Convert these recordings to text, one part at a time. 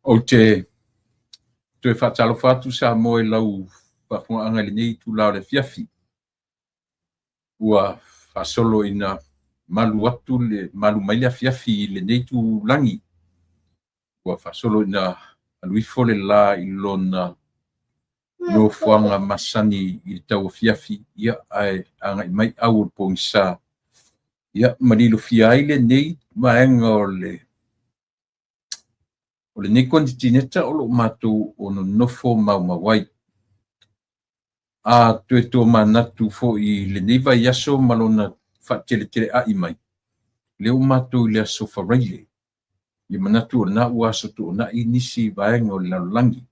Ou te toe faatalofa atu Samoa i lau faafofogaaga i lenei itula o le afiafi. Ua faasolo ina malu atu le malu mai le afiafi i lenei itulagi. Ua faasolo ina alu ifo le la i lona nofoaga masani i le tauafiafi, ia ae agai mai au o le pogisa, ia ma lilofia ai lenei vaega o le O lenei konitineta o lo o matou o nonofo maumau ai. A toe tomanatu foi i lenei vaiaso ma lona faateleteleai mai, lea ua matou i le aso Faraile, ia manatu o lena ua aso Toonai nisi vaega o le lalolagi.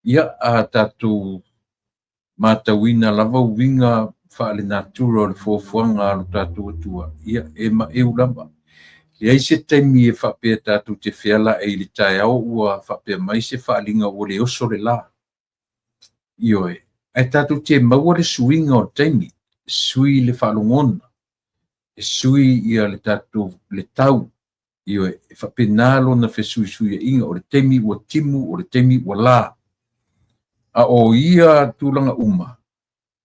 Ia, a tatou matauina lava uiga faalenatura o le foafoaga a lo tatou Atua, ia e maeu lava. Leai se taimi e faapea tatou te feala ai i le taeao ua faapea mai se faaaliga ua le oso le la. Ioe, ae tatou te maua le suiga o le taimi, e sui le faalogona, e sui ia le tatou le tau. Ioe, e faapena lona fesuisuiaiga, o le taimi ua timu, o le taimi ua la. A o ia tulaga uma,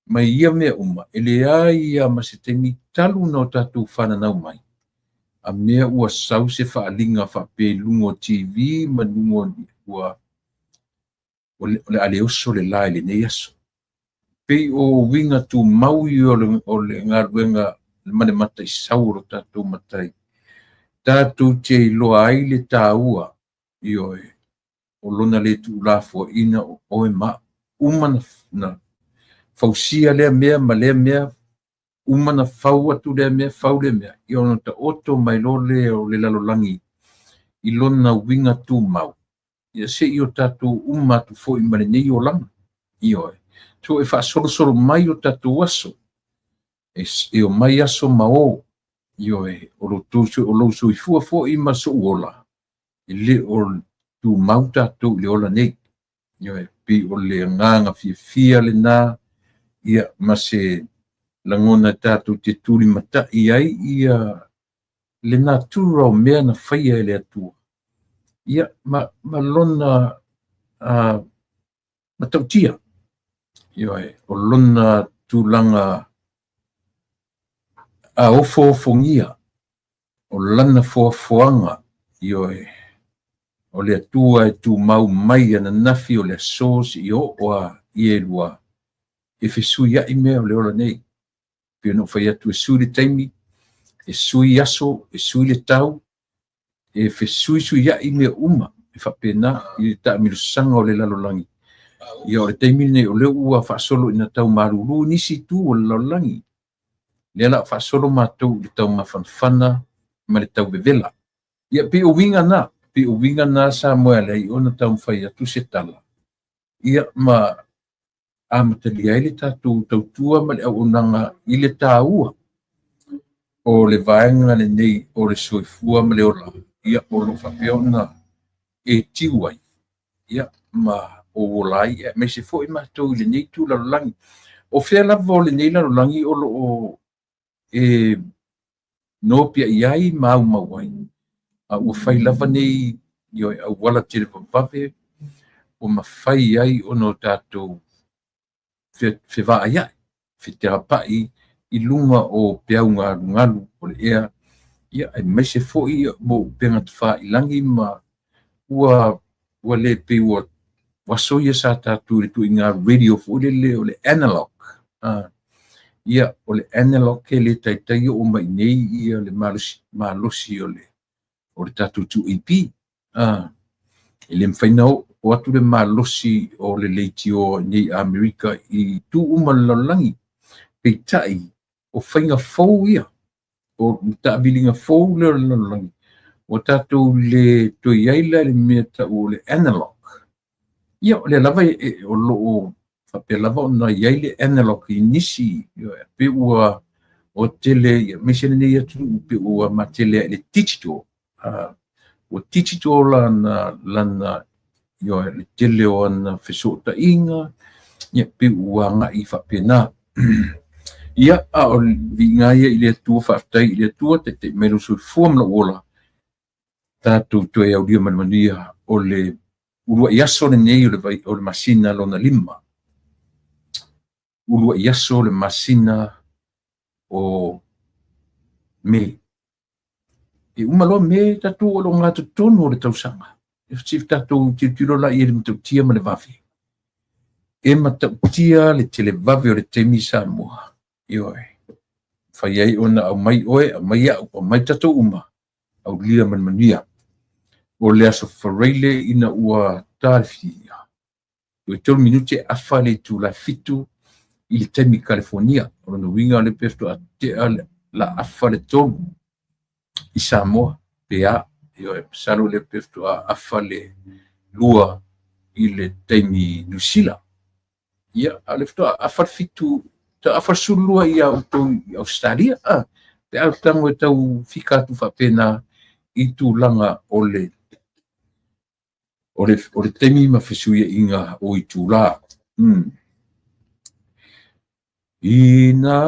ma ia mea uma, e leai lava ma se taimi talu ona o tatou fananau mai, a mea ua sau se faaaliga faapea i luga o TV ma luga o ua o le a le oso le la i lenei aso. Pei o uiga tumau ia o le galuega ma le mataisau o lo tatou Matai, tatou te iloa ai le taua, ioe, o lona le tuulafoaiina o oe ma au. Uma na fausia lea mea ma lea mea, uma na fau atu lea mea, fau lea mea, ia ona taoto mai loa lea o le lalolagi i lona uiga tumau, ia se i o tatou uma atu foi ma lenei olaga. Ioe. So e faasolosolo mai o tatou aso, e o mai aso ma o, ioe, o lo tou, o lou soifua foi ma sou ola, e le o tumau tatou i le ola nei. Ioe, pei o le agaga fiafia lena, ia, ma se lagona tatou te tulimatai ai ia le natura o mea na faia e le Atua, ia, ma lona matautia, ioe, o lona tulaga a ofoofogia, o lana foafoaga, ioe, o le Atua e tumau mai ananafi o le aso seia oo lava i elua, e fesuiai mea o le ola nei. Pei ona ou fai atu, e sui le taimi, e sui aso, e sui le tau, e fesuisuiai mea uma, e faapena i le taamilosaga o le lalolagi. Ia o le taimi lenei o lea ua faasolo ina tau malulu nisi itu o le lalolagi. Lea la faasolo matou i le tau mafanafana ma le tau vevela. Ia pei o uiga na, pei o uiga na Samoa e ala ai ona taumafai atu se tala. Ia ma amatalia ai le tatou tautua ma le auaunaga i le taua o le vaega lenei o le soifua ma le ola, ia o lo o faapea ona e tiu ai, ia ma ou ola ai, aemaise foi matou i lenei itu lalolagi. O fea lava o lenei lalolagi o lo o e nopiai ai ma aumau ai, a ua fai lava nei auala televavave ua mafai ai ona o tatou fevaaiai, feteapai i luga o peau galugalu o le ea, ia aemaise foi mo upega tafailagi ma ua le pei ua aso ia sa tatou i le ituaiga radio foi lele o le analog. Ia, o le analog e le taitai oo mai nei ia le malosi o le tatou 2AP. E le mafai ona oo atu le malosi o le leitio nei Amerika i itu uma o le lalolagi. Peitai, o faiga fou ia, o taamiliga fou lea o le lalolagi, ua tatou le toe i ai la i le mea tau o le analog. Ia, o lea lava o lo o faapea lava ona i ai le analog i nisi, pe ua o tele, aemaise lenei atunuu, pe ua matele i le digital. Ua digital lana, ioe, le tele o ana fesootaiga, ia, pe ua agai faapena. Ia, a o le viiga ia i le Atua, faafetai i le Atua, taitai mai lou soifua ma lou ola. Tatou toe aulia ma le manuia o le uluai aso lenei o le, vai, o le masina lona lima. Uluai aso o le masina o Me. E uma loa Me tatou o lo gatotonu o le tausaga. E se tatou tilotilo la i le matautia ma le vave. E matautia le televave o le taimi i Samoa. Ioe. Fai ai ona aumai oe, aumai au, aumai tatou uma, aulia ma le manuia. O le aso Faraile ina ua talifia, toe 3 minute afa le itula e 7 i le taimi California. O lona uiga o le pe faatoa tea la afa le 3 i Samoa, pe a, ioe, masalo le pe faatoa afa le 2 i le taimi Niu Sila. Ia, a o le faatoa afa le 7, afa le 12 ia outou i Ausetalia. Ah, pe a tago e tau fika atu faapena i tulaga o le o le taimi ma fesuiaiga o itulā. Ina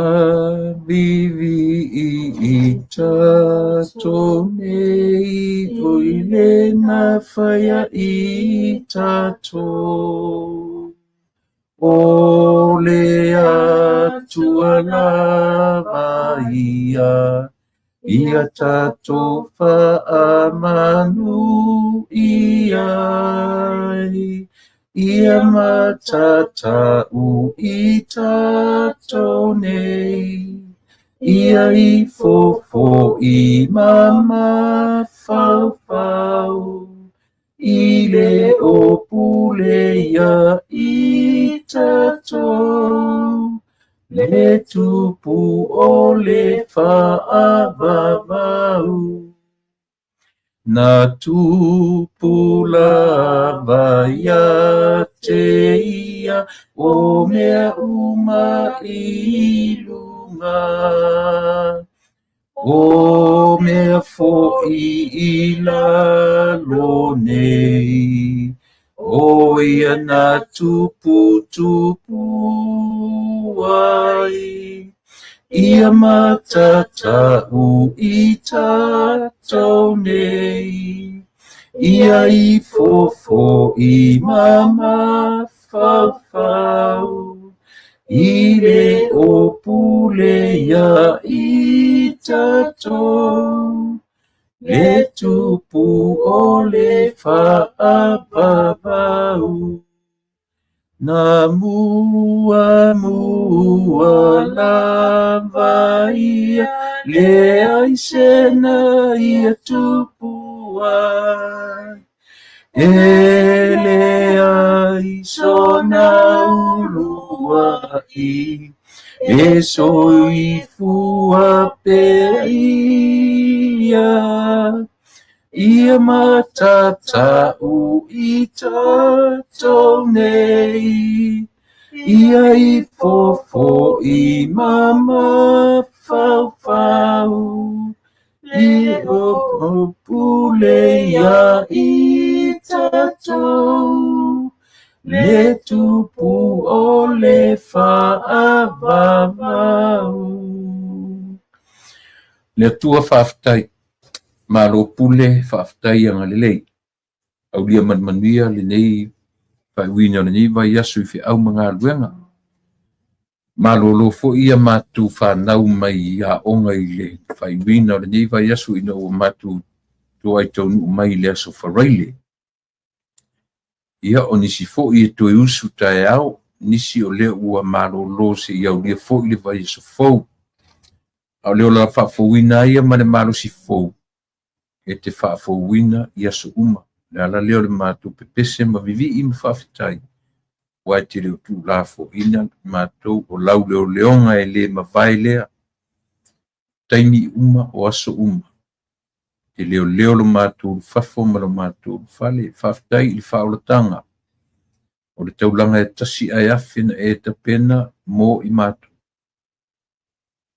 vivii i tatou nei o i le na whaia i tatou. O le Atua lava ia, ia tatou faamanu i ai, ia matatau i tatou nei, ia i fofo i mamafaufau, i le o pule ia i tatou, le tupu o le faavavau. Na tupu lava ia te ia o mea uma i luga, o mea fo'i i lalo nei, o ia na tupu tupu ai, ia matatau i tatou nei, ia i fofo i mamafaufau, i le o pule ia i tatou, le tupu o le faavavau. Na mua mua lava ia, leai se na ia tupu ai, e leai sona uluai, e soifua pea ia, ia matatau i tatou nei, ia i fofo i mamafaufau, le o pule ia i tatou, le tupu o le faavavau. Le Atua faafetai, malo pule, faafetai agalelei. Aulia ma le manuia lenei faaiuina o lenei vaiaso i feau ma galuega. Malolo foi ia matou fanau mai aoga i le faaiuina o lenei vaiaso ina ua matou toai taunuu mai i le aso Faraile. Ia, o nisi foi e toe usu taeao, nisi o lea ua malolo seia aulia foi le vaiaso fou. A o le ola faafouina ai ia ma le malosi fou, e te faafouina i aso uma. Le ala lea o le matou pepese ma vivii ma faafetai, aua e te le o tuulafoaiina matou o lauleoleoga e le mavae lea. Taimi uma o aso uma. Te leoleo lo matou ulufafo ma lo matou ulufale. Faafetai i le faaolataga o le taulaga e tasi ae afe na e tapena mo i matou.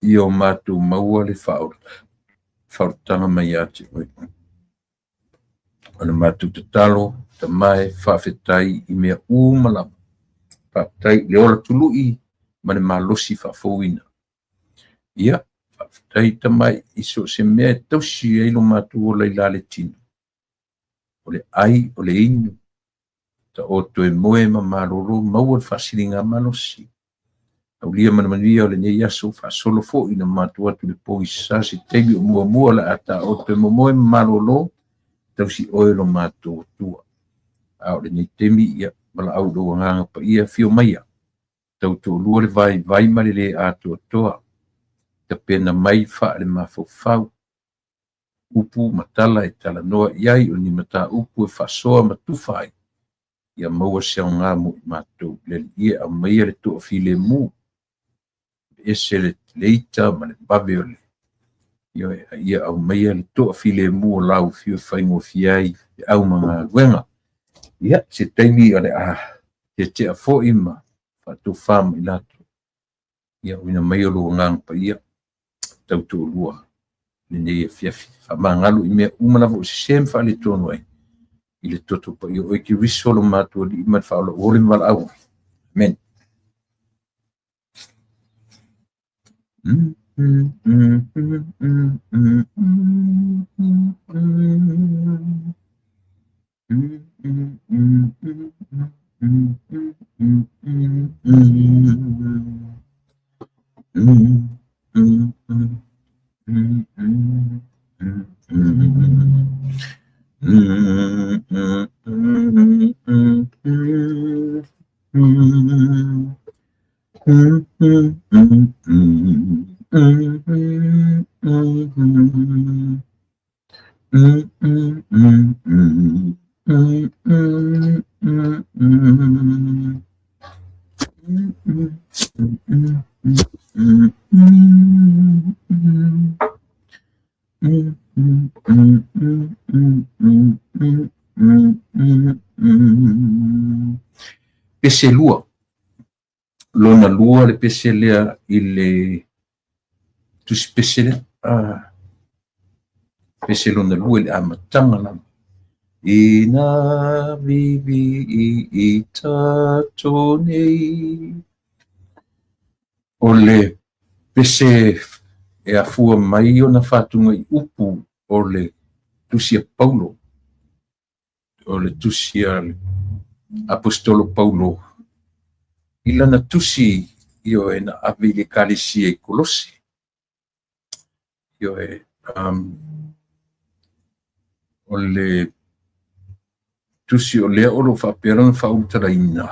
Ia o matou maua le faaolataga mai ia te oe. O le matou tatalo, Tama e, faafetai i mea uma lava. Faafetai i le ola tului ma le malosi faafouina. Ia, faafetai Tama i so o se mea e tausi ai lo matou ola i la le tino. O le ai, o le inu, taoto e moe ma malolo, maua le faasiligamalosi. Aulia ma le manuia o lenei aso, faasolo foi ina matou atu i le pogisa se taimi o muamua o le a taoto e momoe ma malolo, tausi oe lo matou Atua. A o lenei taimi, ia, valaau i lou Agaga Paia, afio maia, tautoalua le vaivai ma le le atoatoa, tapena mai faale-mafaufau, upu ma tala e talanoa i ai, o ni mataupu e faasoa ma tufa ai, ia maua se aoga mo i matou. Le Alii e, aumaia le toafilemu, ese le ita ma le vave o le ioe, a ia aumaia le toafilemu o lau afio e faigofie ai feau ma galuega. Ia, se taimi o le a tetea foi ma faatofa ma i latou. Ia, auina mai lou Agaga Paia, tautoalua lenei afiafi. Faamagalo i mea uma lava o sesē ma faaletonu ai i le toto paia o oe Keriso lo matou Alii ma le Faaola ua ole ma valaau ai. Amen. Pese lua. Lona lua le pese lea i le tusi pese lea. Pese lona lua i le amataga lava. Ina vivi i tatou nei. O le pese e afua mai ona faatuga i upu o le tusi a Paulo, o le tusi a le Aposetolo Paulo i lana tusi, ioe, na ave i le Ekalesia i Kolose. Ioe, o le tusi o lea o lo o faapea lona faaulutalaina,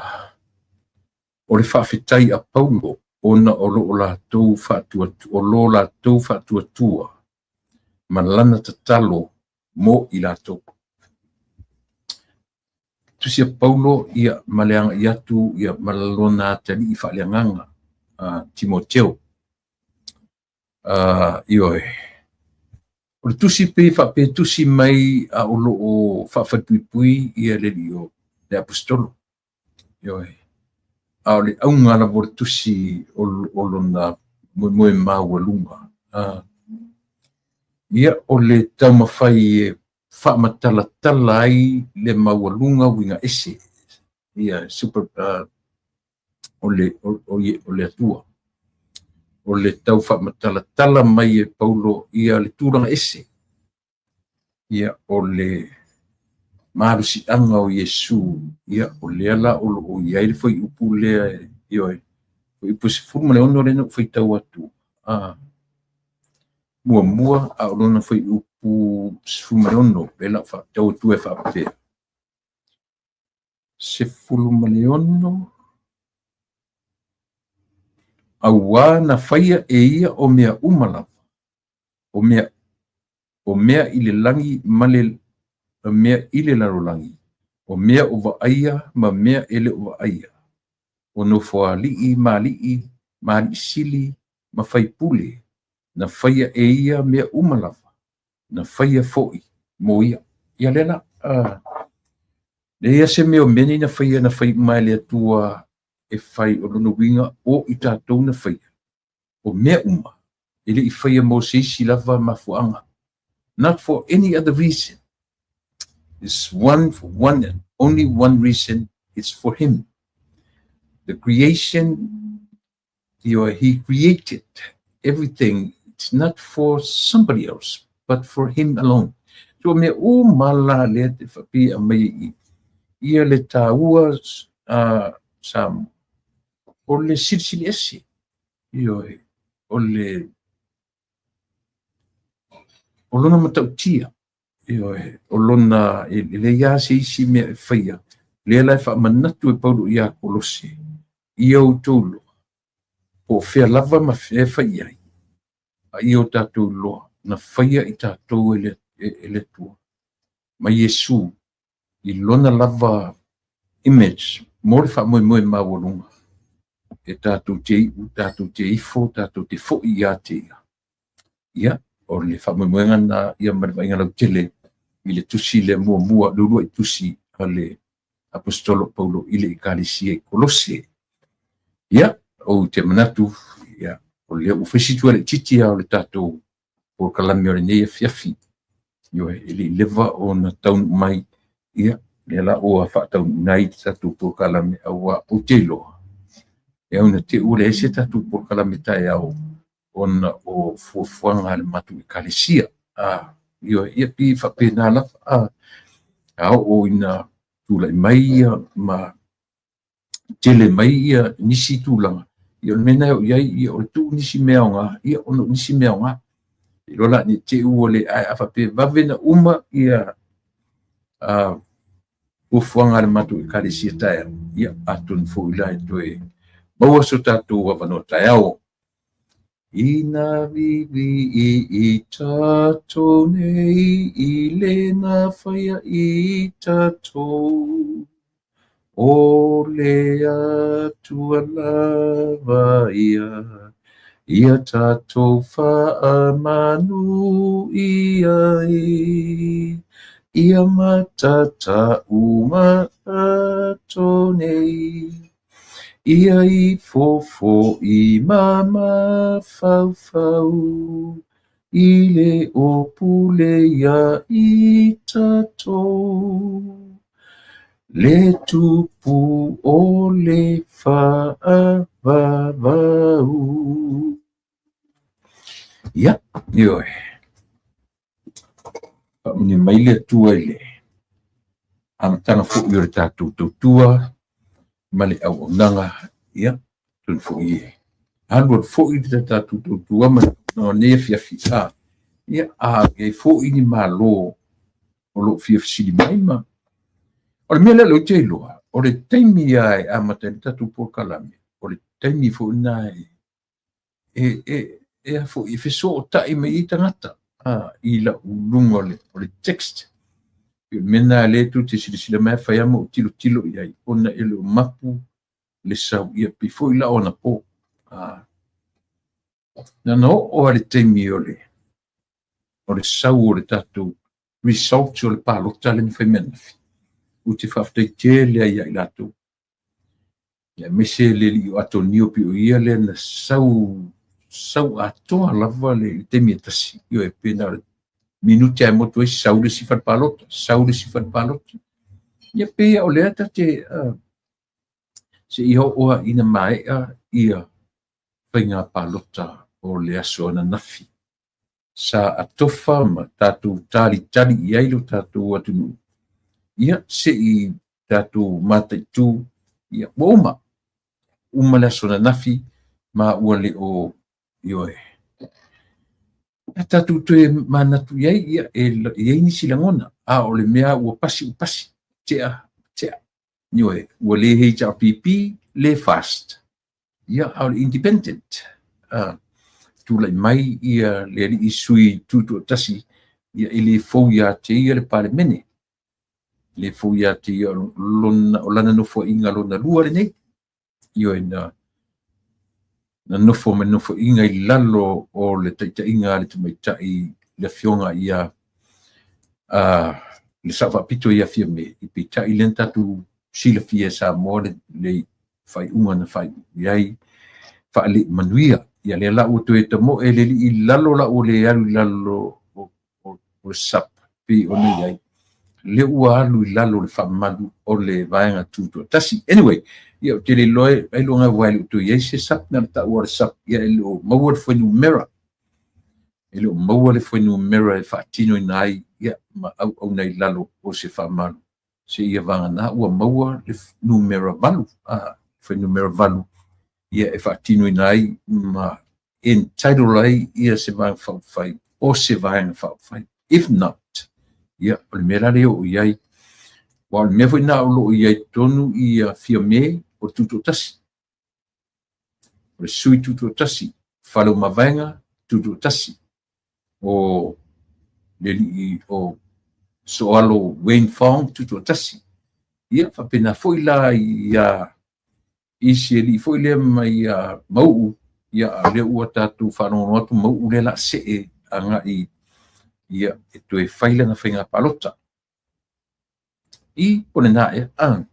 o le faafetai a Paulo ona o lo o latou o lo latou faatuatua ma lana tatalo mo i latou. Tusi a Paulo ia ma le agai atu ia ma lona atalii faaleagaga a Timoteo. Ioe. O le tusi pe faapea tusi mai a o lo o faafalepuipui ia le alii o le Aposetolo. Ioe. A o le auga lava o le tusi o lona moemoe maualuga. Ia, o le taumafai e faamatalatala ai le maualuga uiga ese ia super o le Atua. O le tau faamatalatala mai e Paulo ia le tulaga ese ia o le malosiaga o Iesu, ia o lea la o lo o i ai le fuaiupu lea, ioe, fuaiupu 16 lea na ou faitau atu muamua, a o lona fuaiupu 16 lea la ou faitau atu e faapea 16 auā na faia e ia o mea uma lava, o mea i le lagi ma le mea i le lalolagi, o mea o vaaia ma mea e le o vaaia, o nofoalii ma alii ma alii sili ma faipule, na faia e ia mea uma lava, na faia foi mo ia. Ia lea la, leai se mea o mea nei na faia, na fai uma e le Atua e fai o lona uiga o i tatou na faia. O mea uma, e le i faia mo se isi lava mafuaaga. Not for any other reason. It's one for one and only one reason. It's for him. The creation, he created everything. It's not for somebody else, but for him alone. So mea uma la lea te faapea mai i ia le taua Samoa, o le silisili ese, ioe, o le o lona matautia, ioe, o lona e leai lava se isi mea e faia, lea la e faamanatu e Paulo ia Kolose, ia outou iloa, po o fea lava ma fea e fai i ai, a ia o tatou iloa, na faia i tatou e le Atua, ma Iesu, i lona lava image mo le faamoemoe maualuga, e tatou te iu, tatou te ifo, tatou te foi ia te ia. Ia, o le faamoemoega na ia ma le vaaiga lautele i le tusi lea muamua, le uluai tusi a le Aposetolo Paulo i le Ekalesia i Kolose. Ia, ou te manatu, ia, o lea ua fai si tuai laitiiti lava o le tatou polokalame o lenei afiafi. Ioe, e le i leva ona taunuu mai, ia, lea la ua faataunuuina ai le tatou polokalame, aua ou te iloa, e au ina te i ua leai se tatou polokalame taeao ona o fuafuaga a le matou Ekalesia. Ioe, ia pei e faapena lava, a oo ina tulai mai ia ma tele mai ia nisi tulaga, ia o le mea lena e oo i ai, ia o le tuu nisi mea aoga, ia ona o nisi mea aoga. Iloa la ne i te i ua le, ae a faapea e vave ona uma ia fuafuaga a le matou Ekalesia taeao, ia atonu foi la e toe maua so tatou avanoa taeao. Ina viivii i tatou nei i le na faia i tatou, o le Atua lava ia, ia tatou faamanu i ai, ia matata uma tatou nei, ia i fofo'i ma mafaufau, i le o pule ia i tatou, le tupu o le faavavau. Ia, ioe. Faamanuia mai le Atua i le amataga foi o le tatou tautua ma le auaunaga. Ia, atonu foi e alualu foi le tatou tautua ma le auaunaga o lenei afiafi. Ia, a i ai foi ni malo o lo o fia fesili mai ma o le mea lea ou te iloa, o le taimi lava e amata ai le tatou polokalame, o le taimi foi lena e foi e fesootai mai ai tagata i lau luga o le text. O le mea lena lea tou te silasila mai, fai lava ma ou tilotilo i ai, ona e le o mapu le sau, ia pei foi la o anapo. Na ona oo lava i le taimi o le sau o le tatou results o le palota lea na fai mai ananafi, ou te faafetai tele ai ia i latou, aemaise le alii o Atonio, pei o ia lea na sau atoa lava le taimi e tasi. Ioe, pe na o le minute lava e motu ai, sau le isi fale palota, sau le isi fale palota. Ia pei o lea ta te seia oo lava ina maea ia faiga palota o le aso ananafi. Sa atofa ma tatou talitali i ai lo tatou atunuu, ia se i tatou mataitu, ia ua uma. Uma le aso ananafi ma ua le o, ioe. A tatou toe manatu i ai, ia e i ai nisi lagona, a o le mea ua pasi ua pasi, tea, tea. Ioe, ua le HRPP, le FAST, ia a o le independent. Tulai mai ia le alii sui tutoatasi, ia e le fou ia te ia le Palemene. E le fou ia te ia o lana nofoaiga lona lua lenei. Ioe, na nofo ma nofoaiga i lalo o le taitaiga a le tamaitai le afioga ia le Sao Faapito ia Fiame, i peitai lea na tatou silafia e Samoa le faaiuga na faaiu i ai faale manuia. Ia lea la ua toe tamoe le alii i lalo la ua le alu i lalo o le SUP pei ona i ai, lea ua alu i lalo o le faamalu o le vaega tutoatasi. Anyway, ia ou te le iloa ailoga ua e le o toe i ai se SUP, na o le taua o le SUP, ia e le o maua le fuainumera. E le o maua le fuainumera e faatinoina ai ia ma auauna i lalo o se faamalu seia vagana ua maua le numera 8, a fuainumera 8 ia e faatinoina ai ma entitle ai ia se Vaega Faaupufai o se Vaega Faaupufai. If not, ia o le mea la lea o i ai, aua o le mea foi lena o lo o i ai tonu ia Fiame o le Tutoatasi, o le sui Tutoatasi, Faleomavaega Tutoatasi, o le alii o Soalo Wayne Fong Tutoatasi. Ia faapena foi la ia isi alii foi lea mai ia Mauu, ia a lea ua tatou faalogologo atu Mauu lea la see agai ia e toe fai lana faiga palota. I po lena ea. Ah.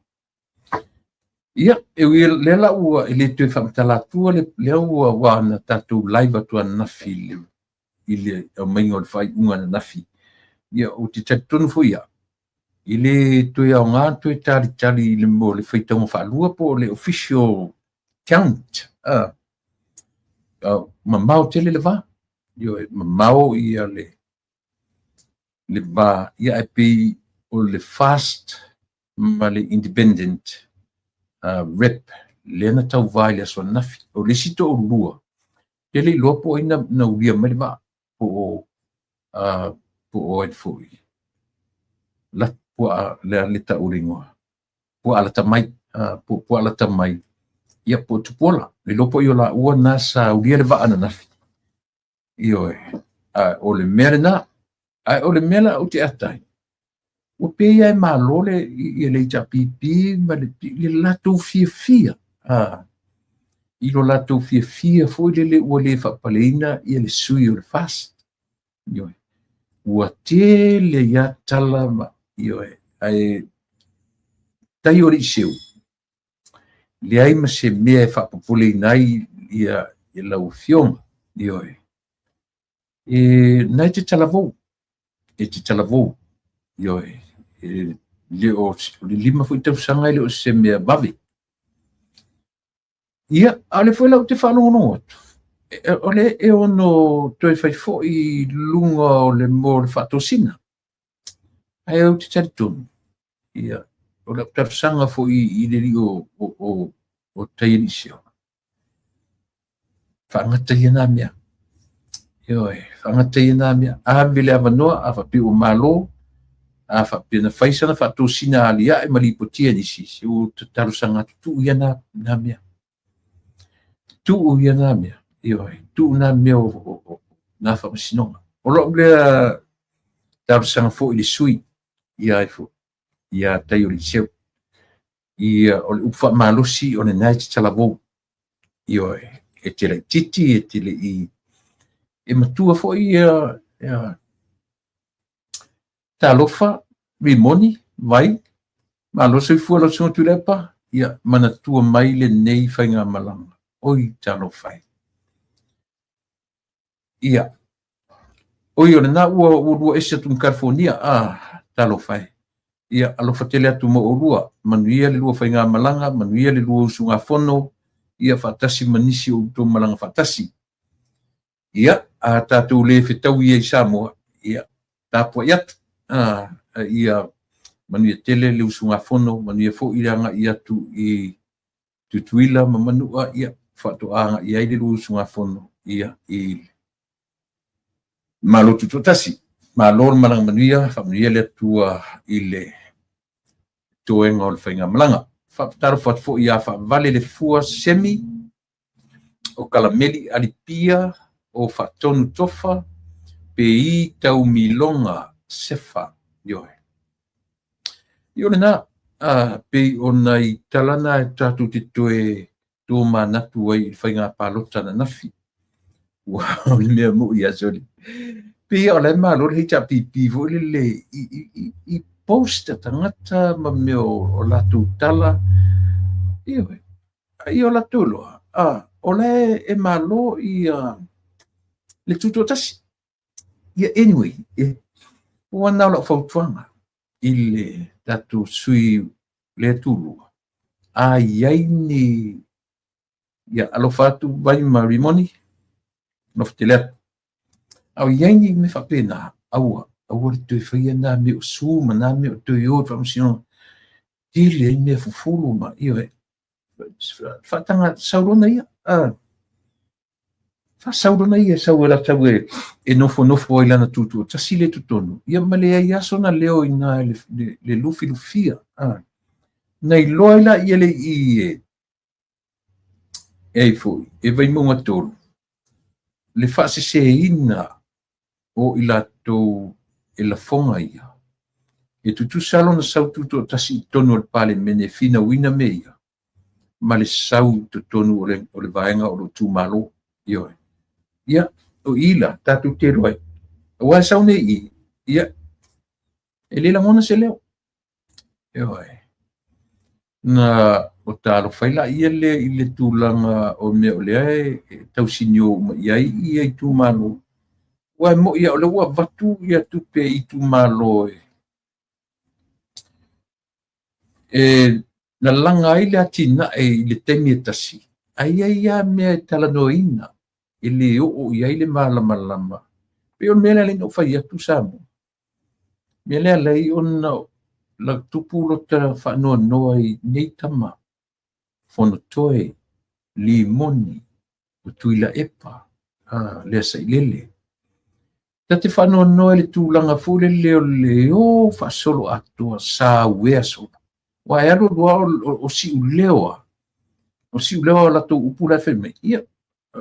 Ia, e ui lea la ua e le toe faamatala atua lea ua ua na tatou live atu ananafi i le aumaiga o le faaiuga ananafi. Ia, ou te talitonu foi au, e le toe aoga toe talitali i le mo le faitauga faalua po o le official count. Ah, mamao tele le va. Ioe, mamao ia le va, ia ae pei o le fast ma le independent rep lea na tauvā i le aso ananafi. O le isi toalua, te le iloa po o ai na ulia mai le vaa, po o po o ai foi. La pua le le tau le igoa. Pua lata mai, po pua lata mai. Ia po Tupuola. Le iloa po i o laua na sa ulia le vaa ananafi. Ioe, a o le mea lena, ae o le mea la ou te ata ai, ua pei lava e malo le, ia le HRPP ma le, le latou fiafia, a, i lo latou fiafia foi lele ua le faapaleina ia le sui o le FAST. Ioe, ua tele ai lava tala ma, ioe, ae tai o le iseu, leai ma se mea e faapopoleina ai ia lau Afioga. Ioe. E, na e te talavou, e te talavou. Ioe. E, le o, o le 5 foi tausaga e le o se mea vave. Ia, a o lea foi la ou te faalogologo atu, o le e ono toe fai foi i luga o le mo le faatosina. Ae ou te talitonu, ia, o lau talosaga foi i le alii o Taialii-sio, faagata ia nā mea. Ioe, faagata ia nā mea. Ave le avanoa, a faapea ua malo, a faapea na fai sana faatosina aliae ma lipotia nisi, se ua talosaga atu, tuu ia nā, nā mea. Tuu ia nā mea. Ioe, tuu nā mea o nā faamasinoga. O lou lea talosaga foi i le sui ia ai foi, ia Taialii-seu. Ia, o le upu faamalosi o lena e te talavou. Ioe, e te laitiiti, e te le i, e matua foi ia, ia talofa, Rimoni, Vai, malo soifua lau Susuga Tuilaepa, ia manatua mai lenei faigamalaga. Oi talofa e. Ia, oi o lena ua ua lua ese atu ma California, ah, talofa e. Ia, alofa tele atu mo oulua, manuia le lua faigamalaga, manuia le lua usugafono, ia faatasi ma nisi o outou malaga faatasi. Ia, a tatou le fetaui ai i Samoa, ia, tapuai atu, a, ia manuia tele le usugafono, manuia foi le agai atu i Tutuila ma Manua, ia, faatoa agai ai le lua usugafono, ia, i Malo Tutoatasi. Malo le malaga manuia, faamanuia le Atua i le toega o le faigamalaga. Faatalofa atu foi ia Faavale le Fua Semi, o Kalameli Alipia, o Faatonu Tofa, Pei Taumiloga Sefa. Ioe. Ia o lena, a, pei o nai tala na e tatou te toe tomanatu ai i le faiga palota ananafi. Ua o le mea moʻi ia soli. Pei o la e malo le HRPP foi lele i post a tagata ma mea o latou tala. Ioe. Ia o latou iloa, a, o la e malo ia le tutoatasi. Ia anyway, e, ua na o lau fautuaga i le tatou sui lea tulua, a i ai ni, ia alofa atu Vai ma Rimoni, alofa tele atu. A o i ai ni mea faapena, aua, aua le toe faia nā mea o su ma nā mea o toe o i le faamasinoga. Tele ai mea fufulu ma, ioe, faataga sau lona ia. Faasau lona ia e sau e sau e nofonofo ai lana tutoatasi lea i totonu, ia ma leai lava sona leo i ina i le lufilufia. Na iloa ai laia le i e ai foi e Vaimauga 3 le faaseseina o i latou e lafoga ia. E tutusa lona sau tutoatasi i totonu o le Palemene e finauina mea ia, ma le sau i totonu o le vaega o lou itumalo. Ioe. Ia, o i la, tatou te iloa ai. Aua e sau nei i i, ia, e le lagona se leo. Ioe. Na o talofa ai laia lea i le tulaga o mea o lea e tausinio uma i ai ia itumalo. Aua e moni lava o lea ua avatu ia tupe i itumalo e lalaga ai le atinae i le taimi e tasi, ae i ai lava mea e talanoaina e le oo i ai le malamalama. Pei o le mea lea na ou fai atu Samoa. Mea lea alai ona la tupu lota faanoanoa i nei tama, Fonotoe, Limoni, o Tuilaepa, Leasailele. Ta te faanoanoa i le tulaga foi lele o le o faasoloatoa sauea solo. Aua e alu alu lava o siuleo a, o siuleo a latou upu la e fai mai, ia,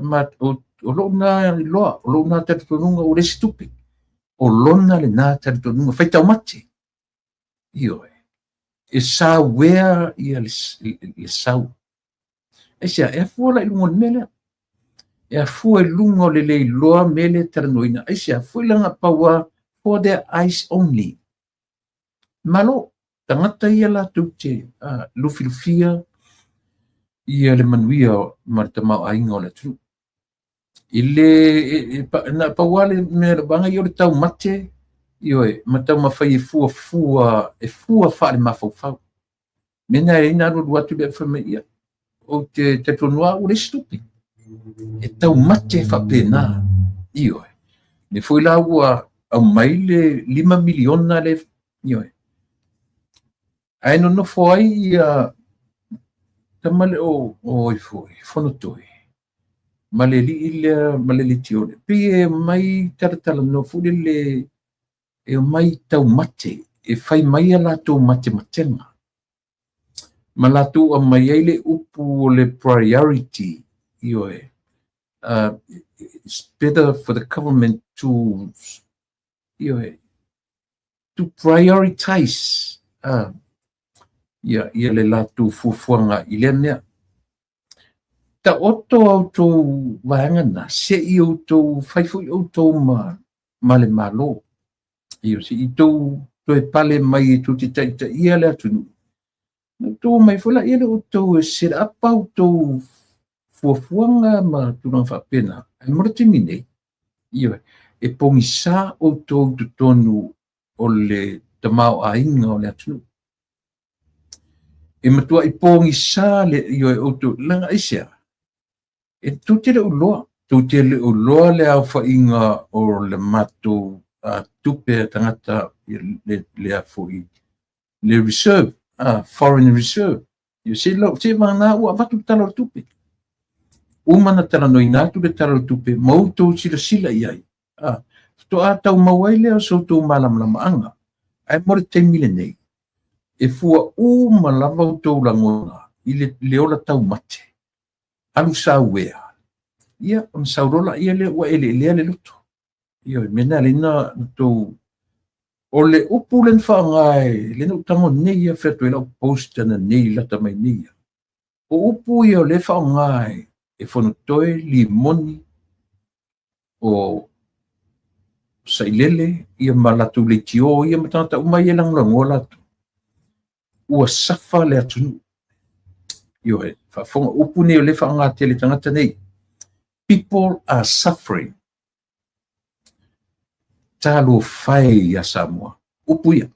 ma, o lou na iloa, o lou na talitonuga ua leai se tupe. O lona lena talitonuga, fai taumate. Ioe. E sauea ia le sau. Aisea, e afua la i luga o le mea lea. E afua i luga o le le iloa mea lea e talanoaina. Aisea, foi lana pau a for their eyes only. Malo, tagata ia latou te lufilufia ia le manuia ma le tamaoaiga o le atunuu. I le, e, na pau lava le mea, vaega ia o le taumate, ioe, ma taumafai e fuafua, e fua faale-mafaufau. Mea na e na alu atu le fai mai, ia, ou te talitonu lava ua leai se tupe. E taumate faapena, ioe. Le foi la ua aumai le $5 miliona le, ioe. Ae nonofo ai ia tama le o ai foi, Fonotoe, ma le alii lea ma le Leitiole. Pei e omai talatalanoa foi lele, e omai taumate, e fai mai a latou matematega. Ma latou aumai ai le upu o le priority, ioe. It's better for the government to, ioe, to prioritize ia le latou fuafuaga i lea mea. Taoto a outou vaega na, se i outou fai foi outou ma le Malo. Ioe, se i tou toe pale mai e tou te taitaia le atunuu. Na outou omai foi laia le outou e set up a outou fuafuaga ma tulaga faapena. Ae mo le taimi nei, ioe, e pogisa outou i totonu o le tamaoaiga o le atunuu. E matuai pogisa le, ioe, outou, leaga aisea, e tou te le o iloa, tou te le o iloa le aofaiga o le matou tupe a tagata, le foi, le reserve, foreign reserve. Ia, se lau, se vagana ua avatu le tala o le tupe. Uma na talanoaina atu le tala o le tupe, ma outou silasila i ai. Faatoa tau mau ai lea o so outou malamalamaaga. Ae mo le taimi lenei, e fua uma lava outou lagona i le ola taumate. Alu sauea. Ia, ona sau loa laia lea ua eleelea le loto. Ioe, mea na alai na tou. O le upu lea na faaaoga e le na ou tago nei ia fai atu ai lau post ana nei lata mai nei ia. O upu ia o lea faaaoga e Fonotoe, Limoni, o Sailele, ia ma latou leitio ia ma tagata uma ia e lagolagoa latou. Ua safa le atunuu. Ioe, faafofoga upu nei o lea faaaoga tele tagata nei. People are suffering. Talofa e ia Samoa. Upu ia.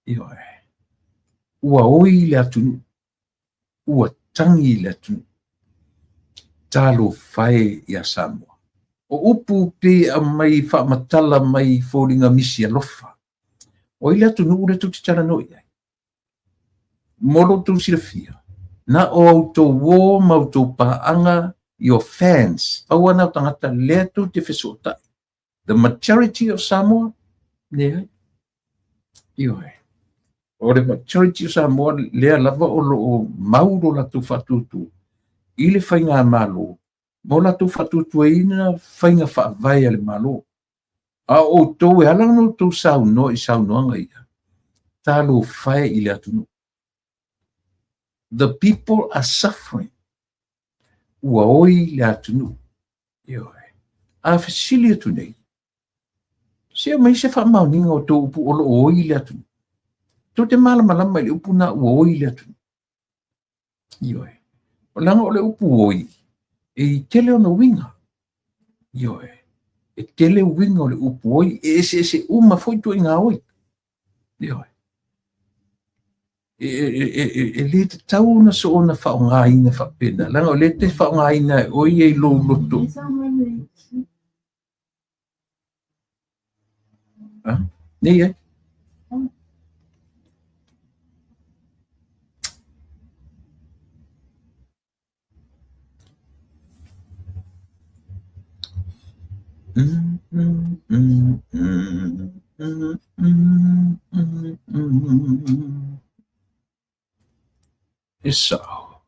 Ioe. Ua oi le atunuu. Ua tangi le atunuu. Talofa e ia Samoa. O upu pei e aumai faamatala mai i foliga misi alofa. O ai le atunuu lea tou te talanoa i ai? Mo lo outou silafia, na o a outou uo ma outou paaga, your fans, pau lava na o tagata lea tou te fesootai. The majority of Samoa, leai. Ioe. O le majority o Samoa lea lava o lo o mau lo latou faatuatua i le faigamalo ma o latou faatuatuaina faiga faavae a le Malo. A o outou e ala ona outou saunoa i saunoaga ia, talofa e i le atunuu. The people are suffering. Ua oi le atunuu. Ioe. A fesili atu nei, se aumai se faamaoniga o tou upu o lo o oi le atunuu. Tou te malamalama i le upu na ua oi le atunuu. Ioe. Leaga o le upu oi, e tele ona uiga. Ioe. E tele uiga o le upu oi, e eseese uma foi ituaiga oi. Ioe. E le tatau ona soona faaaogaina faapena, leaga o lea e te faaaogaina e oe ia i lou loto. Ah, nei ai. E sao.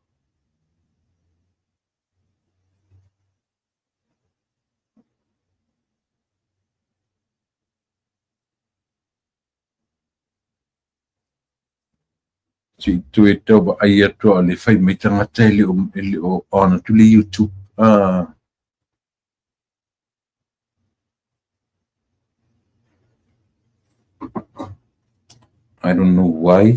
Se i toe tau vaai atu a o le fai mai tagata e le o on atu le YouTube. I don't know why.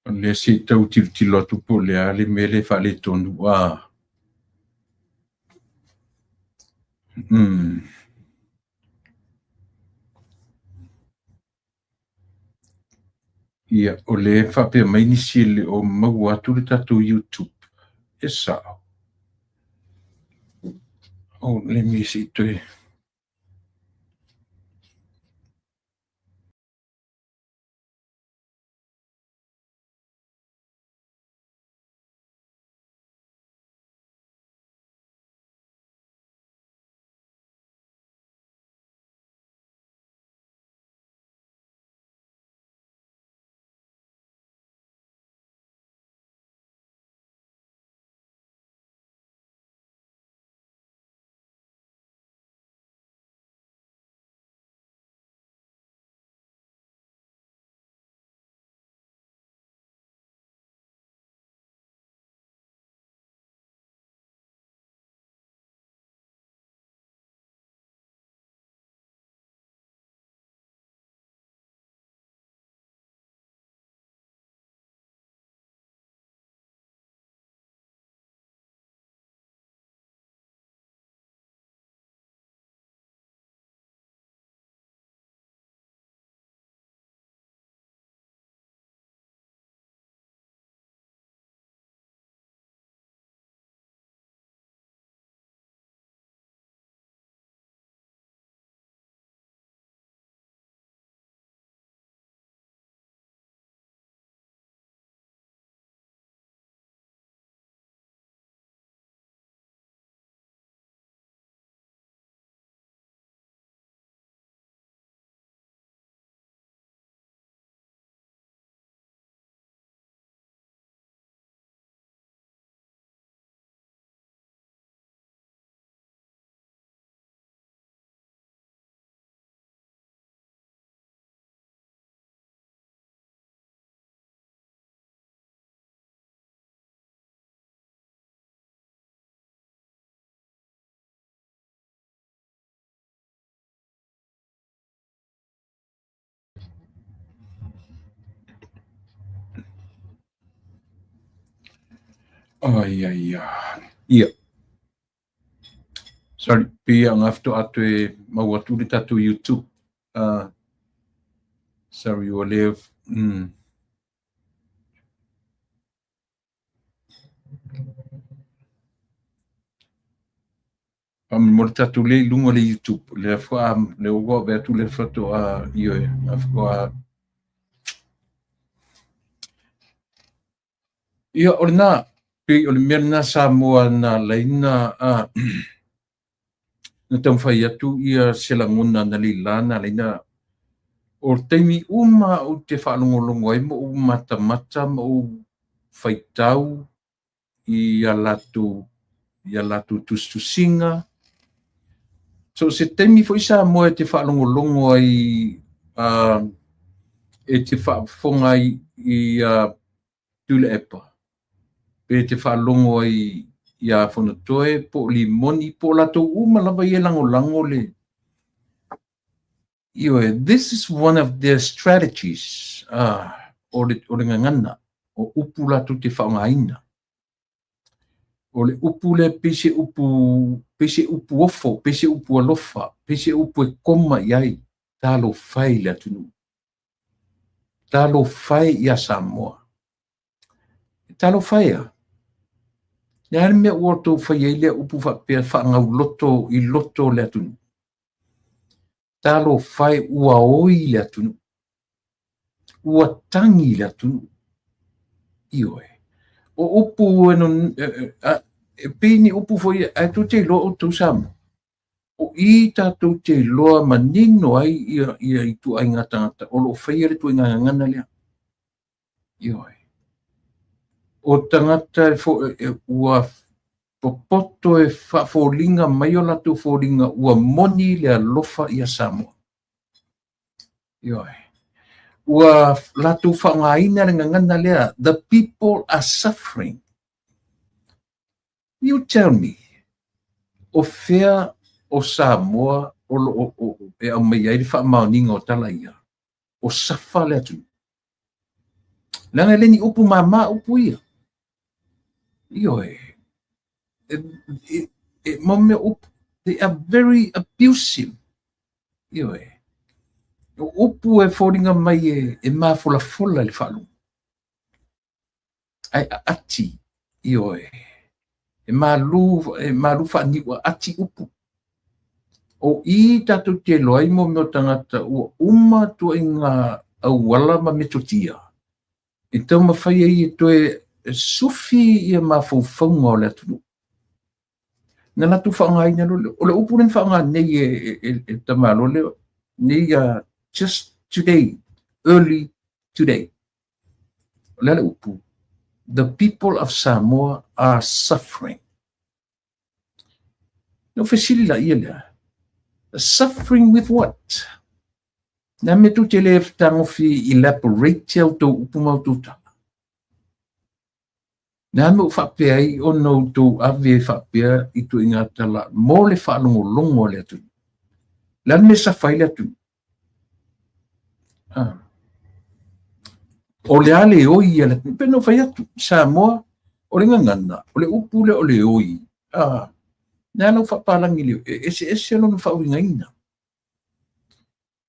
O lea se i tau tilotilo atu po o le a le mea lea e faaletonu. Ia, o lea e faapea mai nisi e le o maua atu le tatou YouTube. E sao. Oh, let me see toe. Ai, ai, ai. Ia. Sorry, pei a ngā faatoa toe mau atu le tatou YouTube. Sorry, ua le... Faamolemole tatou lea i luga o le YouTube, lea faatoa, lea ua ave atu lea faatoa, ioe, lea faatoa. Ia, o lena, pei o le mea lena Samoa na ala ai na na taumafai atu ia se lagona analeila na ala ai na o taimi uma ou te faalogologo ai ma ou matamata ma ou faitau i a latou i a latou tusitusiga. So se taimi foi Samoa e te faalogologo ai e te faafofoga ai i a Tuilaepa, pe te faalogo ai iā Fonotoe po o Limoni po o latou uma lava ia e lagolago le. Ioe, this is one of their strategies, o le, o le gagana, o upu latou te faaaogaina. O le upu lea pei se upu, pei se upu ofo, pei se upu alofa, pei se upu e koma i ai, talofa e i le atunuu. Talofa e iā Samoa. Talofa e a? Le a le mea ua outou fai ai lea upu faapea faagauloto i loto o le atunuu? Talofa e, ua oi le atunuu. Ua tagi le atunuu. Ioe. O upu e, e, e pei ni upu foi ae tou te iloa outou Samoa. O i tatou te iloa manino ai ia, ia ituaiga tagata o lo o faia le ituaiga gagana lea. Ioe. O tagata e, ua popoto e faafoliga mai o latou foliga ua moni le alofa ia Samoa. Ioe. Ua latou faaaogaina le gagana lea, the people are suffering. You tell me, o fea o Samoa o lo o e aumai ai le faamaoniga o tala ia? O safa le atunuu. Leaga e le ni upu māmā upu ia. Ioe. E, e, mo mea upu, they are very abusive. Ioe. O upu e foliga mai e, e mafolafola i le faalogo. Ae aati, ioe. E malu, e malu faaniu aati upu. O i tatou te iloa ai mo mea o tagata ua uma ituaiga auala ma metotia e taumafai ai e toe sufi ia mafaufauga o le atunuu. Na latou faaaogaina loa lea. O le upu lea na faaaoga nei e, e, e, e tamalo lea, nei just today, early today. O le a le upu? The people of Samoa are suffering. Na ou fesili laia lea, suffering with what? Na mea tou te le fetagofi elaborate a outou upu ma outou tala. Na mea ua faapea ai ona outou ave ai faapea i ituaiga tala mo le faalogologo a le atunuu. Le a le mea e safa ai le atunuu? Ah. O le a le oi a le atunuu? Pei ona ou fai atu, Samoa, o le gagana, o le upu lea o le oi, ah, le a lau faapalagi le e eseese lona faauigaina.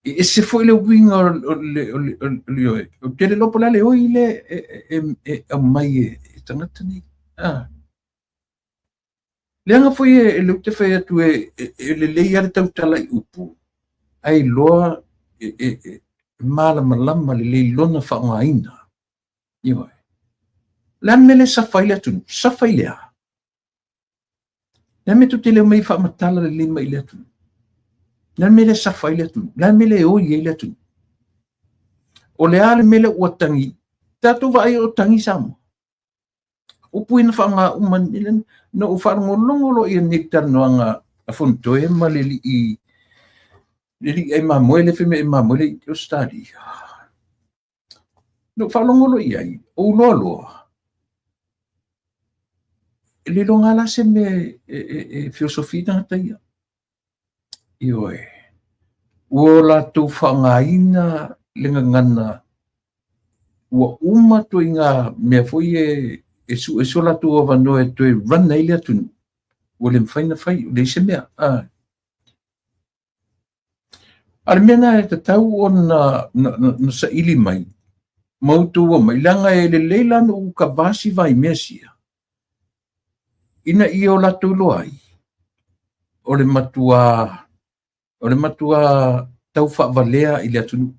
E ese foi le uiga o le, o le, o le, o le oi. Ou te le iloa po o le a le oi lea e, e, e, e aumai e, e tagata nei. Ah. Leaga foi e, e lea ou te fai atu e, e, e lelei lava le tautala i upu, ae iloa e, e, e malamalama lelei lona faaaogaina. Ioe. O le a le mea lea e safa ai le atunuu? Safa i le a? Le a le mea tou te le omai e faamatala lelei mai i le atunuu? Le a le mea lea e safa ai le atunuu? Le a le mea lea e oi ai le atunuu? O le a le mea lea ua tagi? Tatou vaai o tagi Samoa. Upu ia na faaaoga uma na ou faalogologo loa i nei talanoaga a Fonotoe ma le alii le alii ai mamoe le fai mai ai mamoe le i Ausetalia. Na ou faalogo loa i ai, ou loa loa, e le iloga la se mea e, e, e, e feosofi tagata ia. Ioe, ua latou faaaogaina le gagana ua uma ituaiga mea foi e, e sue so latou avanoa e toe run ai le atunuu, ua le mafai ona fai, ua leai se mea. A o le mea lena e tatau ona na saili mai ma outou omai, leaga e lelei la ona ou kavasi vai mea sia, ina ia o latou iloa ai, o le matua o le matua tau faavalea i le atunuu.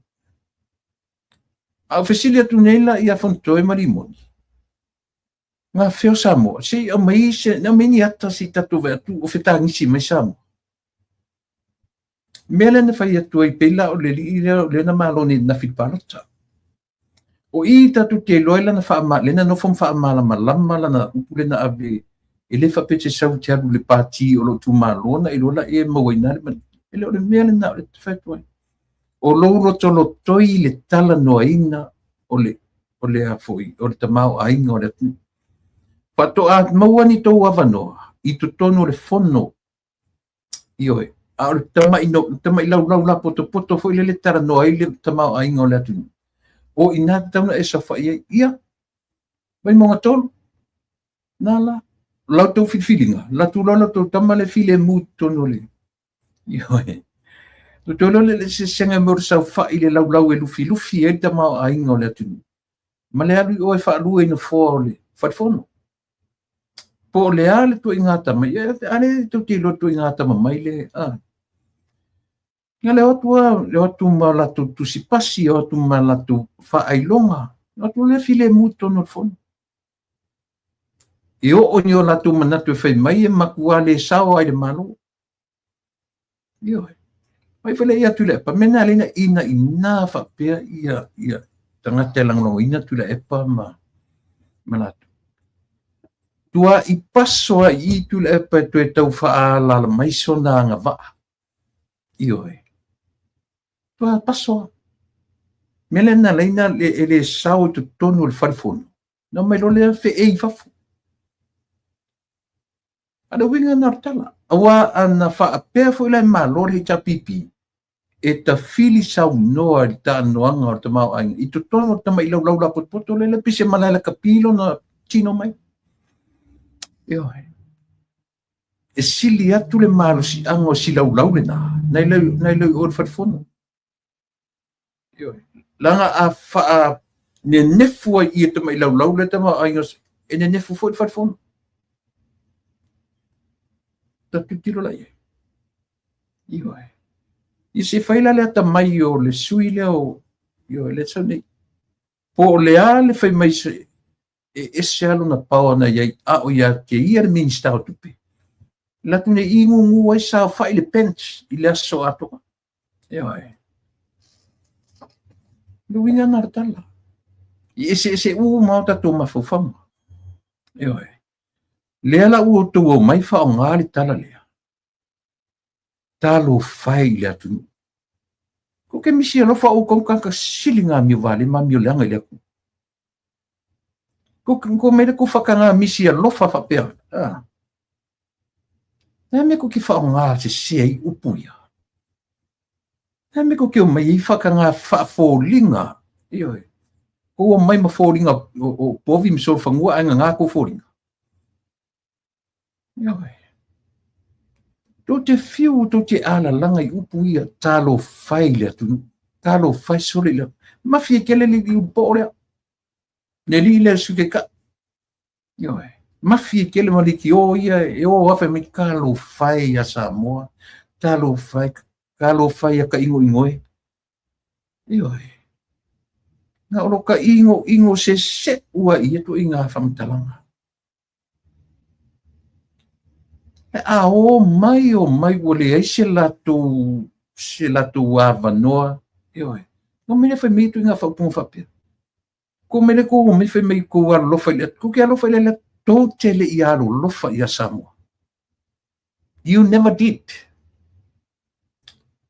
A ou fesili atu nei la ia Fonotoe ma Limoni, gafea o Samoa, se i aumai se, aumai ni ata se i tatou vaai atu o fetagisi mai Samoa. Mea lea na fai atu ai pei la o le alii lea lea na malo nei ananafi i le palota. O i tatou te iloa ai lana faama, lea na nofo ma faamalamalama lana upu lea na ave e le faapea e te sau e te alu i le pati o lou itumalo ona e iloa lea e maua ai i ina le manuia. E le o le mea lena o lea ou te fai atu ai. O lou lotolotoi i le talanoaina o le o le a foi o le tamaoaiga o le atunuu. Faatoa maua ni tou avanoa i totonu o le fono. Ioe, a o le tamai, no, tamai laulau lapotopoto foi lele talanoa ai le tamaoaiga o le atunuu. O i ina tatau ona e saofai ai. Ia, Vaimauga 3, na la, la outou filifiliga, la atu loa la outou tama le filemu i totonu o le... Ioe. Outou iloa le eseesega mo le saofai i le laulau e lufilufi ai le tamaoaiga o le atunuu, ma le alu i o e faalue i nofoa o le falefono. Po o le a le tuaiga atamai, a lea tou te iloa le tuaiga atamamai le, a. Ia le o atu lava, le o atu ma latou tusipasi, o atu ma latou faailoga, o atu lea filemu i totonu o le fono. E oo i o latou manatu e fai mai e matua le sao ai le Malo. Ioe. Mai foi lea ia Tuilaepa, mea na lea ina ina faapea ia ia tagata e lagolagoina Tuilaepa ma ma latou. Tua'i paso ai i Tuilaepa e toe tau faaalaala mai sona agavaa. Ioe. Tua'i paso. Mea lea na laina e le sao i totonu o le fale fono. Na mai loa lea feei i fafo. A o le uiga lena o le tala, aua a na faapea foi la e Malo le HRPP e tafili saunoa i le taanoaga o le tamaoaiga i totonu o le tamai laulau lapotopoto lea, lea pei se malae lakapi lona tino mai. Ioe. E sili atu le malosiaga o si laulau lena, nai lo i o le fale fono. Ioe. Leaga a faa nenefu ai i tamai laulau le tamaoaiga, e nenefu foi le fale fono. Ta tilotilo la i ai. Ioe. Ia se fai la le atamai o le sui lea o, ioe, le sau nei. Po o le a le fai mai se, e ese lava lona power na i ai, a o ia te ia le Minista o Tupe. Le atu nei i gugu ai saofai le bench i le aso atoa. Ioe. Le uiga na le tala. I eseese uma o tatou mafaufauga. Ioe. Lea la ua outou omai faaaoga le tala lea. Talofa e i le atunuu. Ko ke misi alofa oukou tagata sili ngā amio vale ma amio leaga i le atunuu. Ko, ko mele ko whakangā misi alofa whapea. Ah. Nā me ko ki whaongā se se ai upu ia. Nā me ko ki o mai i whakangā whaafōlinga. Ioe. Ko o mai ma fōlinga o, o povi mi solo whangua ai ngā ko fōlinga. Ioe. Tou te whiu, tou te alalanga i upu ia, talofa e i le atunuu. Talofa e sole i le Mafi e kele le liu po o lea. Le li le su ke ka. Ioe. Mafi e kele ma liki o ia e o afe mai talofa e ia Samoa. Talofa e, talofa ia ka ingo ingo e. Ioe. Na o lo ka ingo ingo se se ua ia to inga whamatalanga. A o mai, o mai, ua leai se latou, se latou avanoa, ioe. No mea fai mai atu i ngā whaupunga whapea. Ko mele ko o mai fai mai ko alolofa i le atu. Ko ke alofa i le atu, tou te le i alolofa ia Samoa. You never did.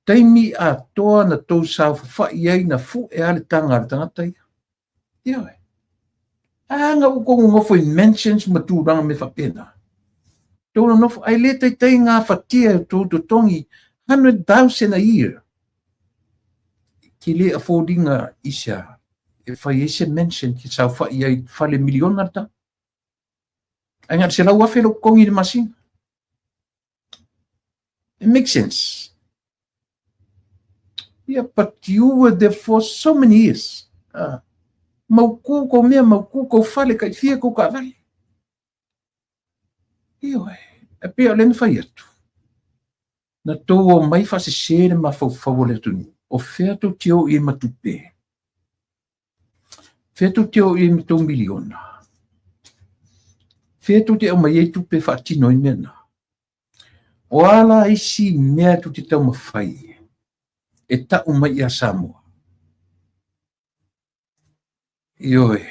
Taimi atoa na tou saofafai ai na fu'e a le taga a le tagata ia. Ioe. A nga ua kou nonofo i mansions ma tulaga mea faapena. Tou nonofo, ai le taitai gafatia e tou totogi 100,000 a year. Ke le afford ina i se a, e fai ai se mansion ke saofai ai fale miliona le tau. Ae na o le 100,000 lou totogi i le masina. It makes sense. Yeah, but you were there for so many years. Mautu kou mea, mautu kou fale, taifia kou taavale. Ioe, e pei o lea na fai atu. Na tou omai faasese le mafaufau o le atunuu. O fea tou te o i ai ma tupe? Fea tou te o i ai ma tou miliona? Fea tou te aumai ai tupe e faatino ai mea na? O a la isi mea tou te taumafai e tau mai ia Samoa? Ioe,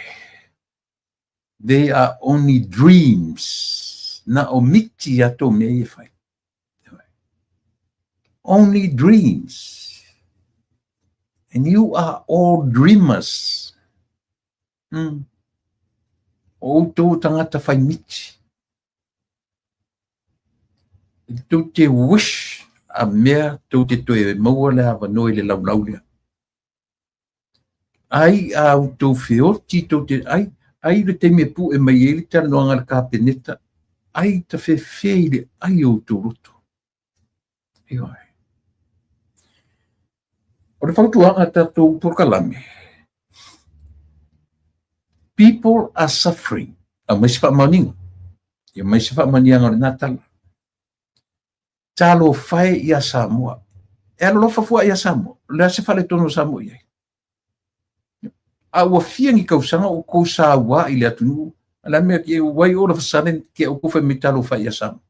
they are only dreams. Na o miti a tou mea ia e fai. Only dreams. And you are all dreamers. O outou tagata fai miti. Tou te wish a mea tou te toe maua le avanoa i le laulau lea. Ai a outou feoti tou te ai, ai le taimi e pue mai ai le talanoaga a le Kapeneta, ai tafefe i le ai o outou loto. Ioe. O le fautuaga a tatou polokalame, people are suffering. Aumai se faamaoniga. Ia aumai se faamaoniaga o lena tala. Talofa e ia Samoa. E alolofa fua ia Samoa. O le a se faaletonu o Samoa i ai? A ua fia ni tausaga o outou saua i le atunuu, a le a mea ke why all of a sudden ke outou fai mai talofa ia Samoa?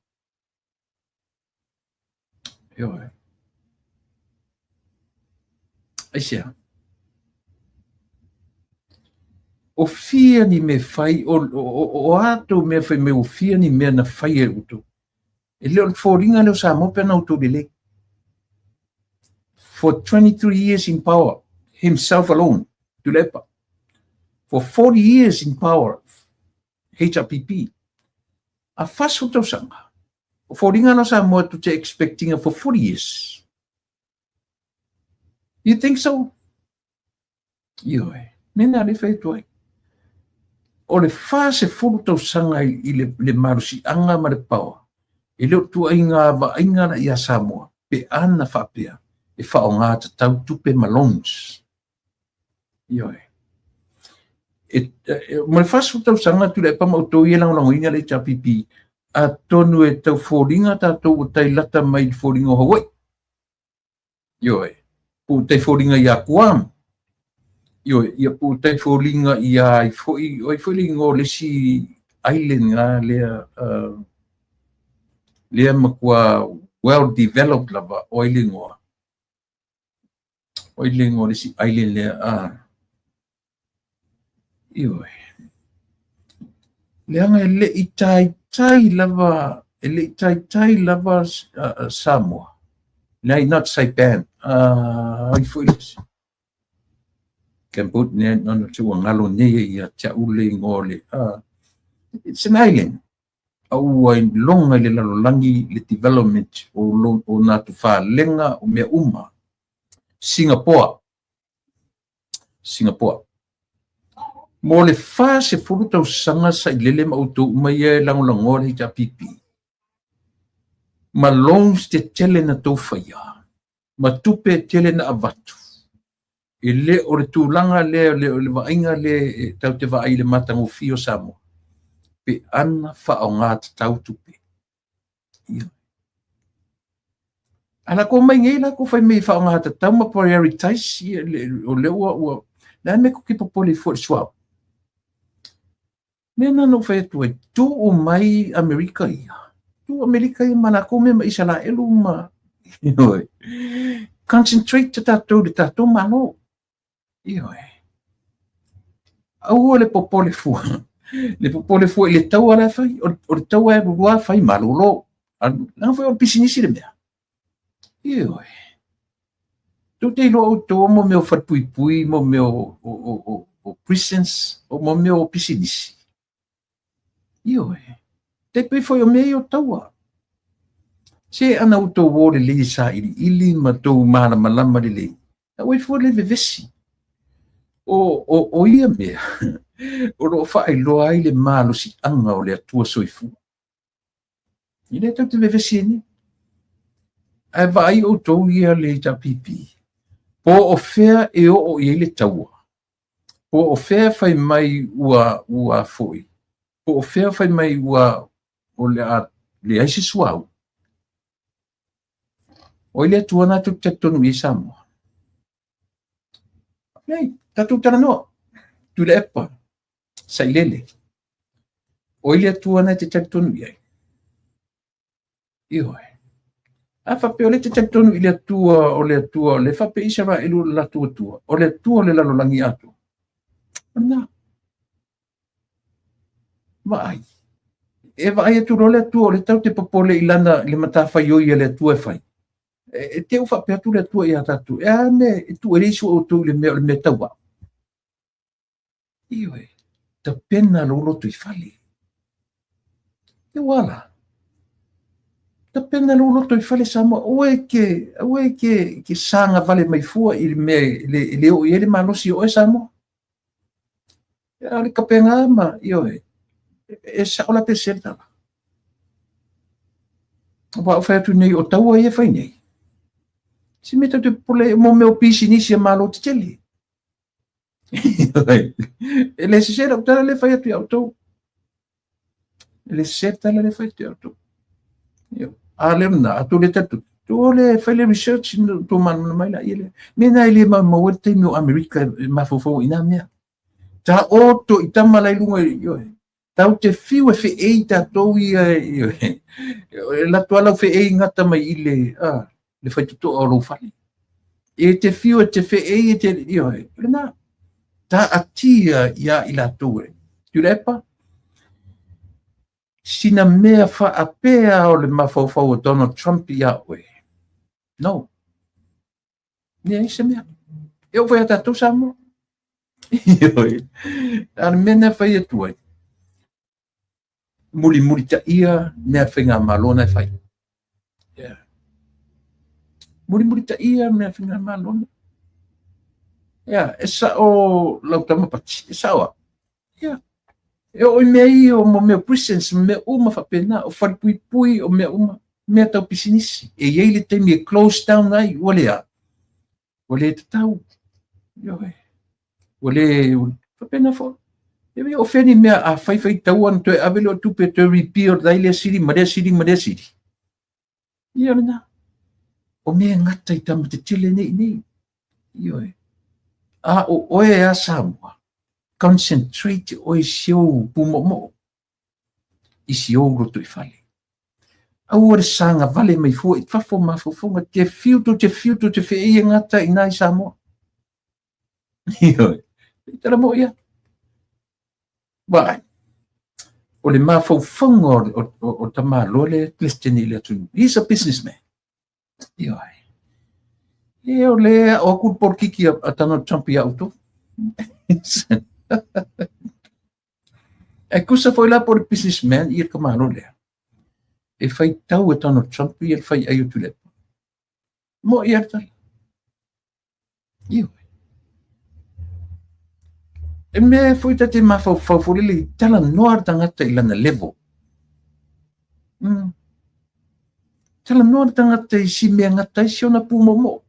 Ioe. Aisea? O fia ni mea fai, o a tou mea fai mai ua fia ni mea na fai e outou? E le o le foliga lea o Samoa pe ana outou lelei. For 23 years in power, himself alone, Tuilaepa. For 40 years in power, HRPP. A 40 tausaga, o foliga la o Samoa tou te expectinga for 40 years. You think so? Ioe, mea na lea e fai atu ai. O le 40 tausaga i le malosiaga ma le power, e le o tuuaiga vaaiga la ia Samoa pe ana faapea e faaaoga tatau tupe ma loans. Ioe. Ma le 40 tausaga Tuilaepa ma outou ia e lagolagoina le HRPP, atonu e tau foliga tatou ua tai lata mai i le foliga o Hawaii. Ioe, po o tai foliga iā Guam. Ioe, ia po o tai foliga iā ai foi, o ai foi le igoa o le isi island na lea, lea matua well developed lava, o ai le igoa? O ai le igoa o le isi island lea? Ioe. Leaga e le i taitai lava, e le i taitai lava Samoa. Leai, not Saipan. Ai foi le isi. Cambodia, no, no, se ua galo nei ia te au le igoa o le, it's an island. A ua iloga i le lalolagi le development o, lo, o nā tufalega o mea uma. Singapore. Singapore. Mo le 40 tausaga sailele ma outou uma ia e lagolagoa le HRPP, ma loans tetele na tou faia, ma tupe tele na avatu, e le o le tulaga lea, o le vaaiga lea e tatou te vaai i le matagofie o Samoa, pe ana faaaoga tatau tupe. Ia. A latou mai nei latou fai mai e faaaoga tatau ma prioritize ia o lea ua ua le a le mea tou te popole ai fua i le suauu. Mea na na ou fai atu ai, tuu mai Amerika ia. Tuu Amerika ia ma latou mea ma Isaraelu ma ioe. Concentrate tatou i le tatou Malo. Ioe. Aua le popole fua. Le popole fua i le taua la e fai. O le taua e alu loa fai malolo. Leaga foi o le pisinisi le mea. Ioe. Tou te iloa outou mo mea o falepuipui, mo mea o prisons, o mo mea o pisinisi. Ioe. Tai pei foi o mea ia o taua. Se ana outou o lelei e sailiili ma tou malamalama lelei, aua ai fua le vevesi. O ia mea, O lo o faailoa ai le malosiaga o le Atua soifua. E le tatou te vevesi ai nei. Ae vaai outou ia le HRPP, po o fea e oo i ai le taua, po o fea fai mai ua foi, po o fea fai mai ua o le a leai se suauu. O ai le Atua lena tou te talitonu i ai Samoa? Nei, tatou talanoa. Tuilaepa, Sailele. O ai le Atua lena e te talitonu i ai? Ioe. A faapea o lea e te talitonu i le Atua, o le Atua, o le faapea Isaraelu o le latou Atua, o le Atua o le lalolagi atoa. O lena. Vaai. E vaai atu loa le Atua, o le tau te popole i lana, i le matafaioi a le Atua e fai. E te u faapea atu le Atua ia tatou, e a mea e tuu ai le isu outou i le mea o le mea tauau. Ioe, tapena lou loto i fale. E ua la. Tapena lou loto i fale Samoa, aua e ke, aua e ke, ke saga vale mai fua i le mea e le, e le oo i ai le malosi o oe Samoa. A o le kapega ma, ioe, e sao la pe se le tala. Aua o fai atu nei, o taua ia e fai nei. Si mea tau te popole mo mea o pisinisi a Malo tetele. E le sese lau tala le fai atu ia outou. E le sese le tala le fai atu ia outou. A lea lena, a tou le talitonu, tou o le fai le research tou malamalama mai laia lea. Mea na e le maumau ai le taimi o Amerika e mafaufau ai i na mea. Taoto i tama la i luga i ioe. Tau te fiu e feei tatou ia ioe. E latou a lau feei gata mai i le, a, le faitotoa o lou fale. E te fiu e te feei e te, ioe, o lena. Taatia ia i latou e. Tuilaepa, sina mea faapea o le mafaufau o Donald Trump ia oe. No. Leai se mea. E oo foi ia tatou Samoa. Ioe. A o le mea na fai atu ai, mulimulitaia mea a le faigamalo na e fai. Yeah. Mulimulitaia mea a le faigamalo na. Yeah, e sao lau tama Pati, e sao au. Yeah. E oo i mea ia o mo mea o prisons, ma mea uma faapena, o falepuipui, o mea uma, mea tau pisinisi. E i ai le taimi e close down ai, ua le a? Ua le tatau. Ioe. Ua le, faapena foi. E o fea ni mea a fai fai taua ona toe ave lea o tupe toe repeal ai lea sili ma lea sili ma lea sili. Ia lena. O mea e gata i tama tetele nei nei. Ioe. A o oe a Samoa, concentrate oe i si ou pūmoomoo, i si ou loto i fale. Aua le saga vale mai fua i fafo mafaufauga, te fiu tou te fiu tou te feei e gata i na i Samoa. Ioe. Tala mo ia. Vaai. O le mafaufauga o tamaloa le Peresetene i le atunuu. He's a businessman. Ioe. E o le ao atu le polokiki a Donald Trump ia outou. E tusa foi la po o le businessman ia le tamaloa lea. E faitau e Donald Trump ia le fai ai o Tuilaepa. Mo ia le tala. Ioe. E mea foi ta te mafaufau foi lele i talanoa le tagata i lana level. Talanoa le tagata i si mea gata ai si ona pūmoomoo.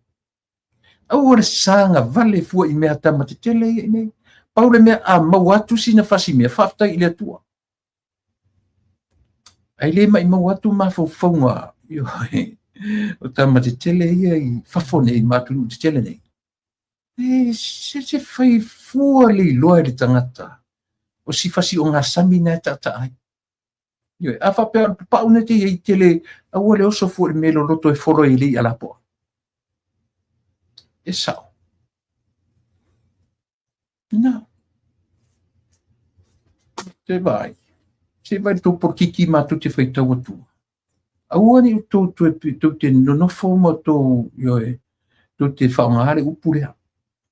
Aua le saga vale fua i mea tama tetele ia i nei. Pau le mea a maua atu sina fasi mea, faafetai i le Atua. Ae le maimau atu mafaufauga ioe, o tama tetele ia i fafo nei, ma atunuu tetele nei. E se se fai fua le iloa e le tagata o si fasi o gasami na e taataa ai. Ioe, a faapea o le papau na te i ai tele, aua le oso fua i le mea loloto e folo ai e le i'a lapoa. E sao. Na. Te vaai. Se vaai le tou polokiki matou te faitau atua. Aua ne i outou toe tou te nonofo ma outou, ioe, tou te faaaoga le upu lea.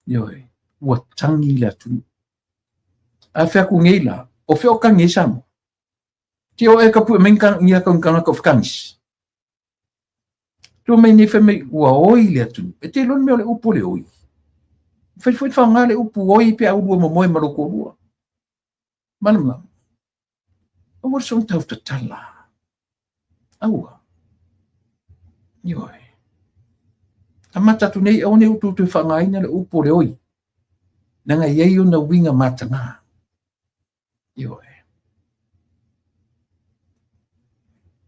Ioe, ua tagi le atunuu. A fea atu nei la, o fea o tagi ai Samoa? Te o e ka pue mai ni a kau tagata o fekagisi. Tua mai nei fai mai ua oi le atunuu. E te iloa le mea o le upu o le oi. Fai foi faaaoga le upu oi pe a ulua momoe ma lou toalua. Malamalama. Aua le soona tautatala. Aua. Ioe. Amata atu nei, aua ne i outou toe faaaogaina le upu o le oi, leaga e i ai ona uiga mataga. Ioe.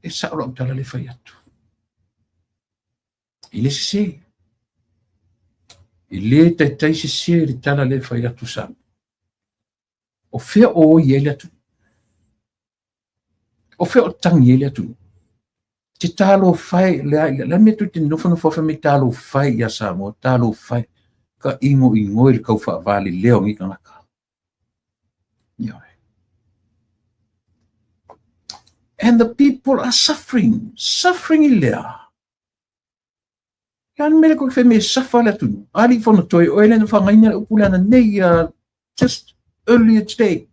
E sao lau tala le fai atu. E le sese. E le taitai sese le tala le fai atu Samoa. O fea o oi ai le atunuu? O fea o tagi ai le atunuu? Te talofa e, le a, le a mea tou te nofonofo fai mai talofa e ia Samoa, talofa e, ka igoigo i le kau faavalelea o nei tagata. Ioe. And the people are suffering, suffering i lea. Ia le mea koe me safa le atunuu. Ali fono toe oe le na whangaina le upu le ana nei just earlier today.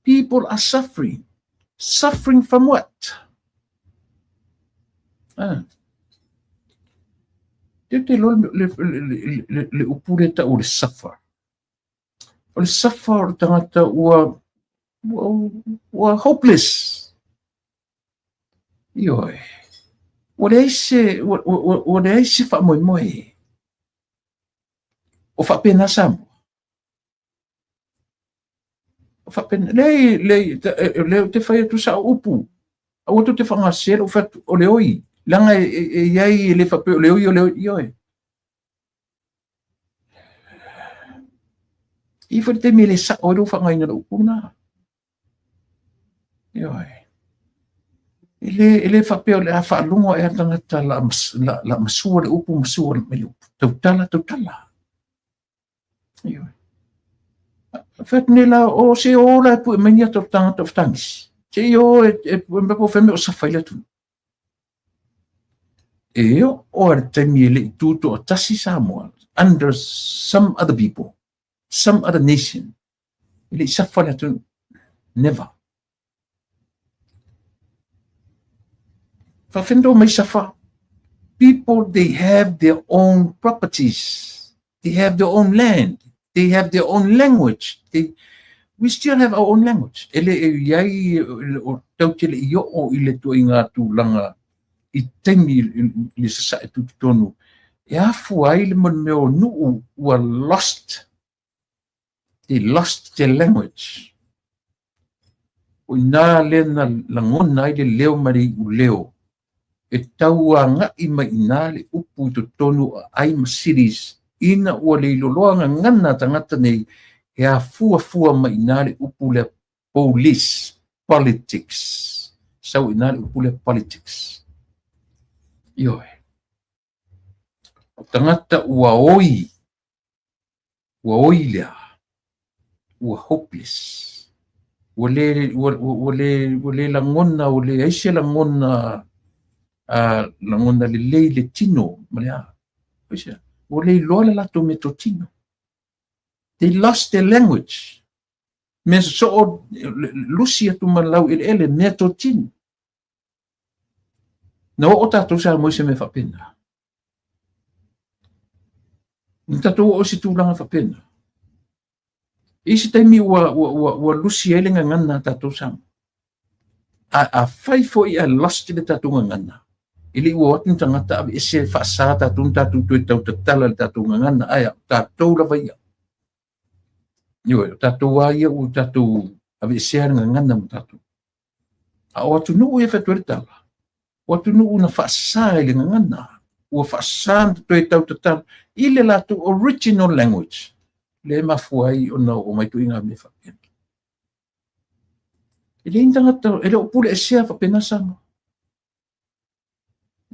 People are suffering. Suffering from what? Ah. Te te lo le, le, le, le, le upu le tau le suffer. O le suffer o le tangata ua, ua, ua hopeless. Ioe. Ua leai se, ua, ua, ua leai se faamoemoe. O faapena Samoa. O faapena, leai, leai, lea ou te fai atu sao upu. Aua tou te faaaogasese lou fai atu, o le oi. Leaga e, e, e i ai e le faapea o le oi, o le oi, ioe. I foi le taimi e le sao ai lou faaaogaina o le upu lena. Ioe. E le, e le faapea o le a faalogo ea tagata la, la, la masua le upu, masua le upu. Tautala, tautala. Ioe. Fai atu nei la, o se o la e pue mai ni ata o tagata o whatangisi. Se i o e, e, e mea po wheme o sawhai le atu. E o o le taimi e le i tū toa tasi Samoa under some other people, some other nation. E le i safa le atunuu. Never. Whawhendo mai safa. People, they have their own properties. They have their own land. They have their own language. They, we still have our own language. E le e iai o tau te le i oo i le tuaiga tulaga i taimi i le sasae tutotonu. E afua ai le mea o nuu ua lost. They lost their language. O ina lea na lagona ai le leo ma le iuleo e tau agai mai i ina le upu i totonu o aai ma cities ina ua le iloloa gagana a tagata nei e afuafua mai i ina le upu lea police, politics. Sau i ina le upu lea politics. Ioe. O tagata ua oi, ua oi lea, ua hopeless. Ua le, ua, ua, ua le, ua le lagona, ua leai se lagona, lagona lelei le tino ma le a. Aisea? Ua le iloa le latou meatotino. They lost their language. Mea sosoo, lusi atu ma le laueleele, meatotino. Na oo tatou Samoa i se mea faapena. Na tatou oo i se tulaga faapena. I se taimi ua, ua, ua, ua lusi ai le gagana a tatou Samoa. A, afai foi ae lost le tatou gagana, e le i ua o atu ni tagata aveese faasa tatou na tatou toe tautatala le tatou gagana, ae a, o tatou lava ia. Ioe, o tatou lava ia ua tatou aveesea le gagana ma tatou. A o atunuu ia e fai atu ai le tala, o atunuu na faasa i le gagana, ua faasa na toe tautatala i le latou original language, lea e mafua ai ona oo mai ituaiga mea faapena. E leai ni tagata, e le o pule esea faapena Samoa.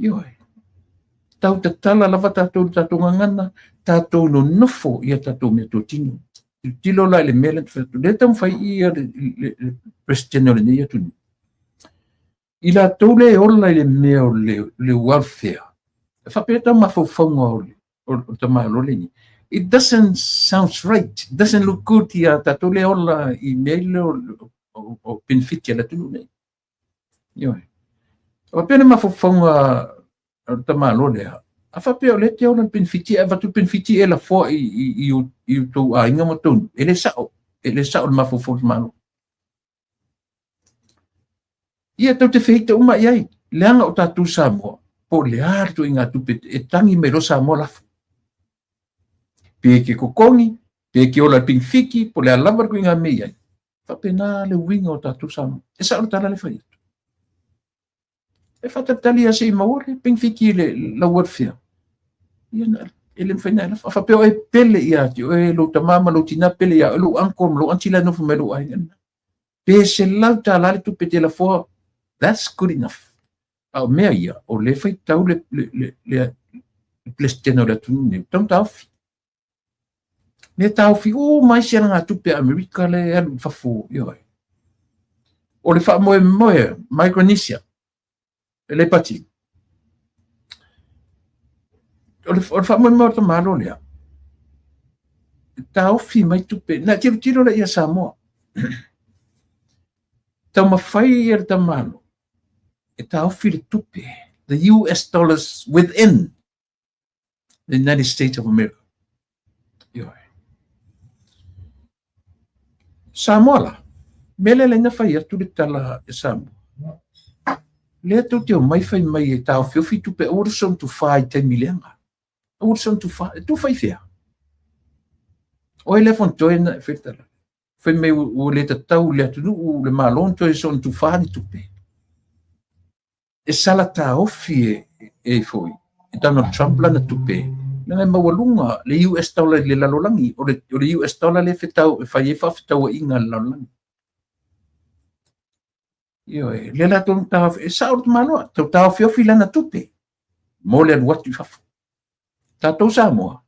Ioe. Tau tatala lava tatou i le tatou gagana, tatou nonofo i a tatou meatotino. Tilotilo la i le mea lea na fai atu. Lea e taumafai i le, le, le President o lenei atunuu. I latou le ola i le mea o le, le welfare, e faapea tau mafaufauga o le, o, o le tamaloa lenei. It doesn't sound right, it doesn't look good ia tatou le ola i mea i le o, o, o benefit a le atunuu nei. Ioe. E faapea le mafaufauga o le tamaloa lea, a faapea o lea e te ola i le penefiti, ae avatu le penefiti e lafoa i, i, i, i outou aiga ma outou nuu, e le sao. E le sao le mafaufau o le Malo. Ia tou te feita uma i ai, leaga o tatou Samoa, po o le a le ituaiga tupe e tagi mai loa Samoa lafo. Pe e te totogi, pe e te ola i le pinifiti, po o le a lava le ituaiga mea e i ai. Faapena le uiga o tatou Samoa. E sao le tala lea e fai atu. E faatalitali lava se i maua le penefiti i le lau welfare. Ia, e le mafai ona e lafo. A faapea o e pele ia te oe lou tama ma lou tina, pele ia oe lou uncle ma lou aunty la e nofo mai lou aiga lena. Pe $100 le tupe e te lafoa, that's good enough. A o mea ia, o lea e faitau le, le, le, le, le Peresetene o le atunuu nei, tau taofi. Me taofi uma ai se alagatupe a Amerika lea e alu i fafo, ioe. O le faamoemoe Micronesia, e le pati. O le, o le faamoemoe o le tamalo lea, e taofi mai tupe. Na tilotilo lea ia Samoa. Taumafai ia le tamalo e taofi le tupe, the US dollars within the United States of America. Ioe. Samoa la, mea lea na fai atu le tala e Samoa. Lea tou te omai fai mai e taofiofi tupe aua le soona tufā i taimi leaga. Aua le soona tufā. E tufa i fea? O ai lea fontoe na e fai tala. Fai mai ua le tatau le atunuu le Malo na toe soona tufā ni tupe. E sala taofi e, e foi e Donald Trump lana tupe, leaga e maualuga le US dollar i le lalolagi, o le, o le US dollar lea e fetau, e fai ai faafetauaiga a le lalolagi. Ioe, lea la tau taofi, e sao le tamaloa, tau taofiofi lana tupe mo le alu atu i fafo. Tatou Samoa,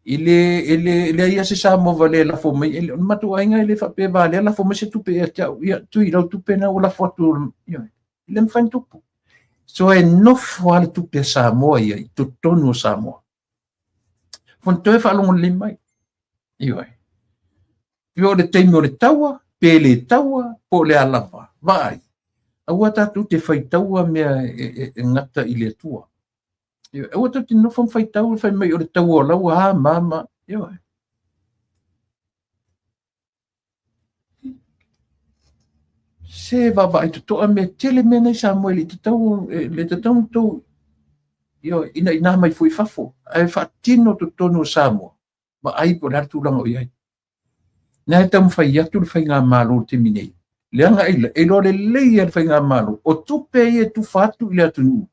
e le, e le, e leai lava se Samoa valea e lafo mai, e, o le matou aiga e le faapea valea lafo mai se tupe ia te au, ia, tui lau tupe na ua lafo atu, ia, e le mafai ona tupu. So e nofo lava le tupe a Samoa ia i totonu o Samoa. Fonotoe faalogo lelei mai. Ioe. Pe o le taimi o le taua, pe le taua, po o le a lava. Vaai, aua tatou te faitaua mea e, e, e gata i le Atua. Aua tou te nofo ma faitau fai mai o le taua o laua a ma ma. Ioe. Se vaavaai totoa mea tele mea nei Samoa e le tatau e le tatau ona tou ioe ina ina mai foi fafo ae faatino totonu o Samoa vaai po o le a le tulaga o i ai. Na e taumafai atu le faigamalo i le taimi nei, leaga e iloa lelei e le faigamalo, o tupe ia e tufa atu i le atunuu,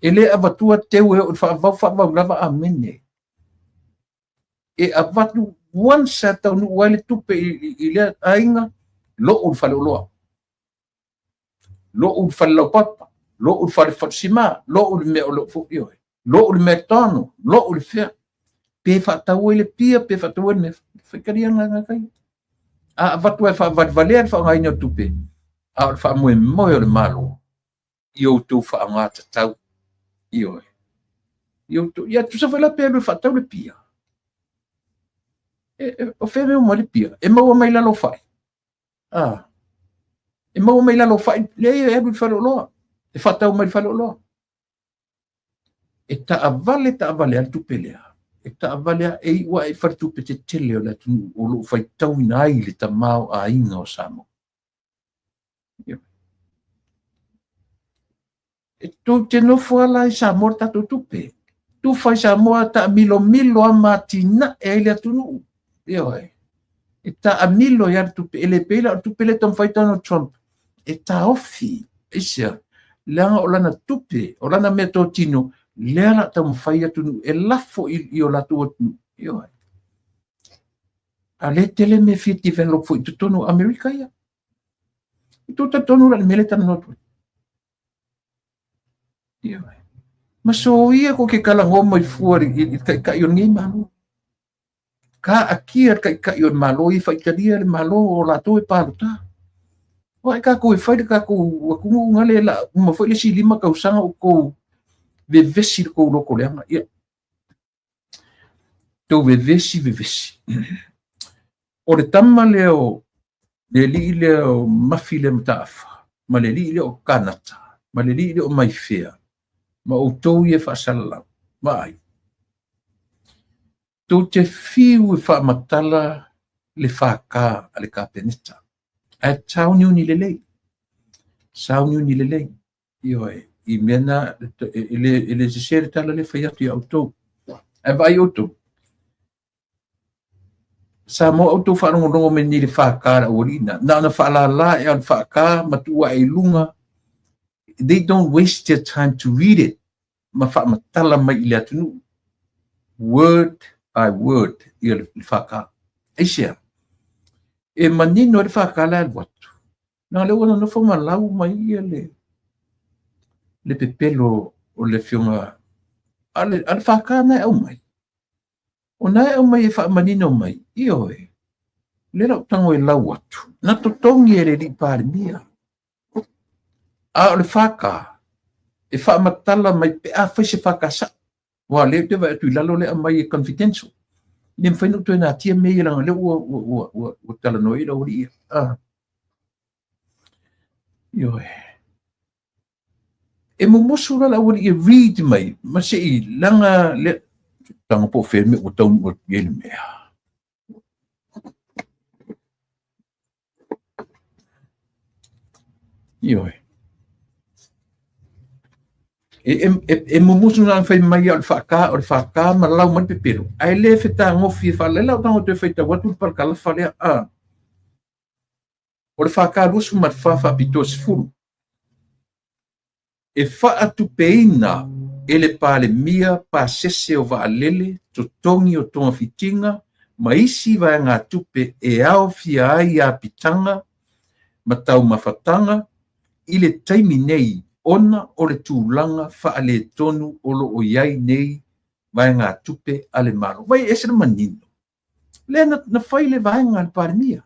e le avatua teu e oo i le faavavau, faavavau lava amene. E avatu once a taunuu ai le tupe i lea aiga, lou le faleoloa. Lou le fale laupapa, lou le fale fatusima, lou le mea o lo o ioe, lou le McDonald, lou le fea. Pe faatau ai le pia, pe faatau ai le mea, faitalia le gaga kai. A avatu ai faavalevalea le faaaogaina o tupe, a o le faamoemoe o le Malo i outou faaaoga tatau. Ioe. I outou, ia tusa foi la pe alu e faatau le pia. E, e, o fea mea mai le pia? E maua mai lalo o fai. Ah. E maua mai lalo o fai, leai e alu i le faleoloa. E faatau mai le faleoloa. E taavale taavale a le tupe lea. E taavale a e iu ae i faletupe tetele o le atunuu o lo o faitauina ai le tamaoaiga o Samoa. E tou te nofo lava la i Samoa le tatou tupe. Tufa i Samoa taamilomilo lava ma atinae ai le atunuu. Ioe. E taamilo ai lava le tupe. E le pei la o le tupe lea e taumafai Donald Trump e taofi. Aisea? Leaga o lana tupe, o lana meatotino, lea la taumafai atunuu e lafo i o latou atunuu. Ioe. A lea tele mea fia develop foi i totonu o Amerika ia. E tou talitonu la i le mea lea e talanoa atu ai. Ioe. Ma soia ko ke talanoa mai fua i le taitai o lenei Malo. Ka akia le taitai o le Malo ia faitalia le Malo o latou e palota. O ai kākou e fai le kākou atunuu na le la uma foi le isi 5 tausaga o tou vevesi le tou loto leaga. Ia. Tou vevesi vevesi. O le tama lea o le alii lea o Mafi lea Mataafa, ma le alii lea o Kanata, ma le alii lea o Maifea, ma outou ia e faasalalau, vaai. Tou te fiu e faamatala le FK a le Kapeneta. Ae sauniuni lelei, sauniuni lelei. Ioe, i mea na, e le sese le tala lea e fai atu ia outou. Ae vaai outou, Samoa outou faalogologo mai nei i le FK a le aualii na, na ona faalala ea o le FK ma tuu ae i luga. They don't waste their time to read it ma faamatala mai i le atunuu word by word ia le FK. Aisea? E manino ai le FK la e alu atu. Na lea ua nonofo ma lau mai ia le pepelo o le afioga a le FK na e aumai. O na e aumai e faamanino mai, ioe, lea la ou tago e lau atu, na totogi e le alii Palemia. A o le FK, e faamatala mai pe a fai se FK sao. Aua o lea ou te vaai atu i lalo lea aumai e confidential. E le mafai ona ou toe natia mea ia leaga o lea ua talanoa i ai le aualii ia. Ah. Ioe. E mumusu la le aualii e read mai ma se i leaga le tago po o fea le mea ua taunuu atu i ai le mea. Ioe. E mumusu na fai mai o le faaka, o le faaka ma lau mai le pepelo. Ae le fetagofie faalaila o tago toe faitau atu le palakalafa lea. A. O le FK 24 faapitoa 10 e faatupeina e le Palemia pasese o vaalele, totogi o togafitiga ma isi vaegatupe e aofia ai apitaga ma taumafataga i le taimi nei ona o le tulaga faaletonu o lo o i ai nei vaegatupe a le Malo. Vai e ese le manino. Lea na fai le vaega a le Palemia.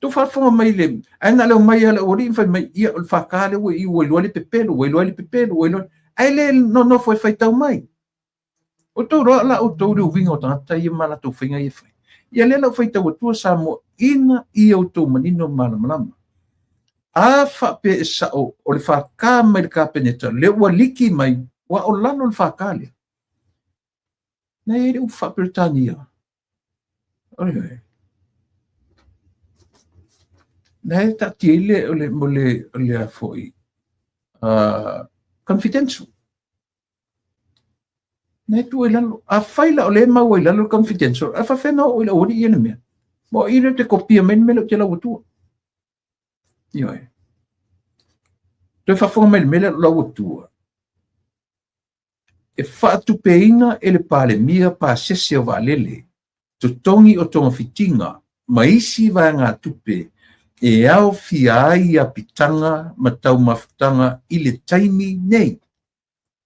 Tou faafofoga mai le ae na leo mai le aualii ma fai mai ia o le FK lea ua i ua iloa le pepelo, ua iloa le pepelo, ua iloa. Ae le nonofo e faitau mai. Outou loa la outou le uiga o tagata ia ma latou faiga ia e fai. Ia lea la ou faitau atua Samoa ina ia outou manino ma malamalama. A faapea e sao o le FK mai le Kapeneta, lea ua liki mai, ua o lalo le FK lea. Na i ai le upu faa-Peretania. Oi, na e taatia ai le, o le, mo le, o le a foi, confidential. Na e tuu ai lalo. A fai la o lea e mau ai lalo le confidential, a faafefea na oo i le aualii ia le mea. Ma o i lea te kopia mai le mea lea ou te lau atua. Ioe. Toe faafofoga mai le mea lea o lau atua. E faatupeina e le Palemia pasese o vaalele, totogi o togafitiga ma isi vaegatupe e aofia ai apitaga ma taumafataga i le taimi nei,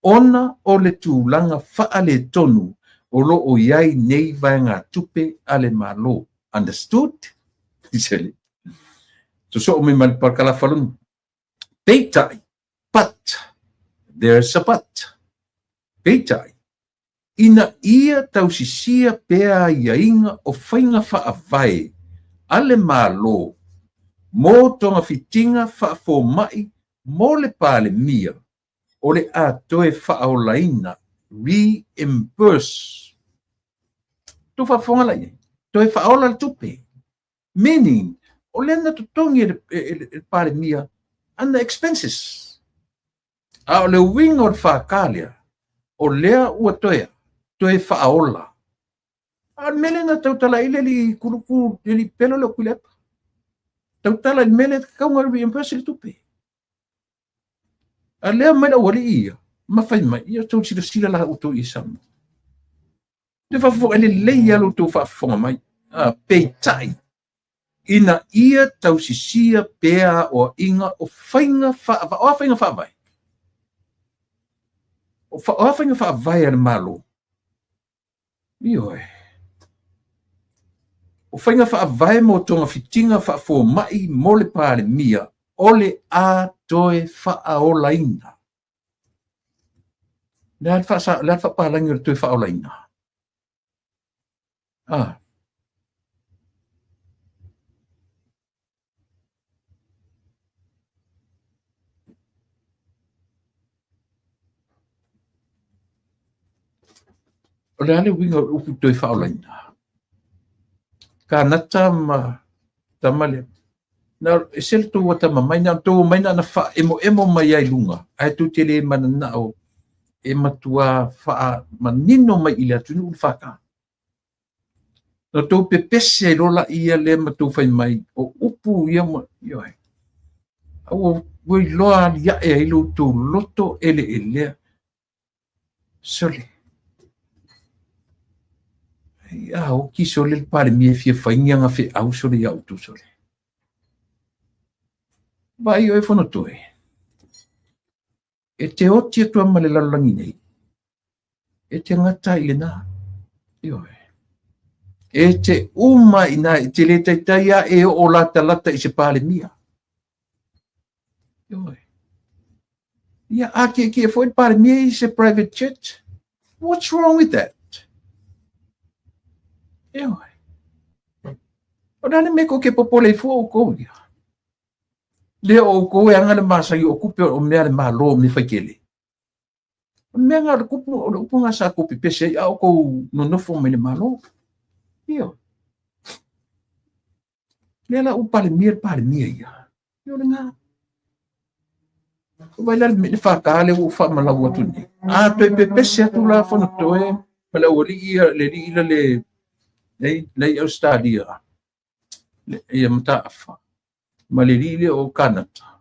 ona o le tulaga faaletonu o lo o i ai nei vaegatupe a le Malo. Understood? Sosoo mai ma le parakalafa lona. Peitai, but, there's a but. Peitai, ina ia tausisia pea aiaiga o faiga faavae a le Malo mo togafitiga faafomai mo le Palemia, o le a toe faaolaina, reimburse. Tou faafofoga la i ai, toe faaola le tupe. Meaning, o lea na totogi e le Palemia ana expenses. A o le uiga o le FK lea, o lea ua toe faaola. A o le mea lea na tautala ai le alii Kuluku, le alii pepelo lea o Tuilaepa. Tautala i le mea lea e tatau ona reimburse le tupe. A lea mai le aualii ia, ma fai mai, ia outou silasila la outou i Samoa. Te faafofoga, e lelei lava lo outou faafofoga mai. Peitai, ina ia tausisia pea aoaiga o faiga faavae. O a faiga faavae? O a faiga faavae a le Malo? Ioe. O faiga faavae mo togafitiga faafomai mo le Palemia o le a toe faaolaina. Le a le faapalagi o le toe faaolaina? Ah. O le a le uiga o le upu toe faaolaina? Kanata ma tama lea. Na e se le tou atamamai, na tou omai na ona faaemoemo mai ai i luga, ae tou te le mananao e matuā faamanino mai i le atunuu le FK. Na tou pepese ai loa laia lea ma tou fai mai, o upu ia ma, ioe. A ua iloa aliae ai lo outou loto eleelea. Sole. Ai a oki sole le Palemia e fia fai ni ana feau sole iā outou sole. Vaai oe Fonotoe, e te oti atu lava ma le lalolagi nei, e te gata i lena. Ioe. E te uma i ina, e te le taitai lava e oo latalata i se Palemia. Ioe. Ia, a kiekie foi le Palemia i se private jet. What's wrong with that? Ioe. O le a le mea kou te popole ai fua outou ia? Lea o outou e aga le masani o tupe o mea a le Malo o mea faitele. O le mea na o le kupu, o le upu na sa tou pepese ai a o tou nonofo mai le Malo. Ioe. Lea la ua Palemia le Palemia ia. Ia o lena. Vaai la le FK lea ua ou faamalau atu nei. A toe pepese atu la Fonotoe ma le aualii ia, le alii la le, la i Ausetalia, ia Mataafa, ma le alii lea o Kanata.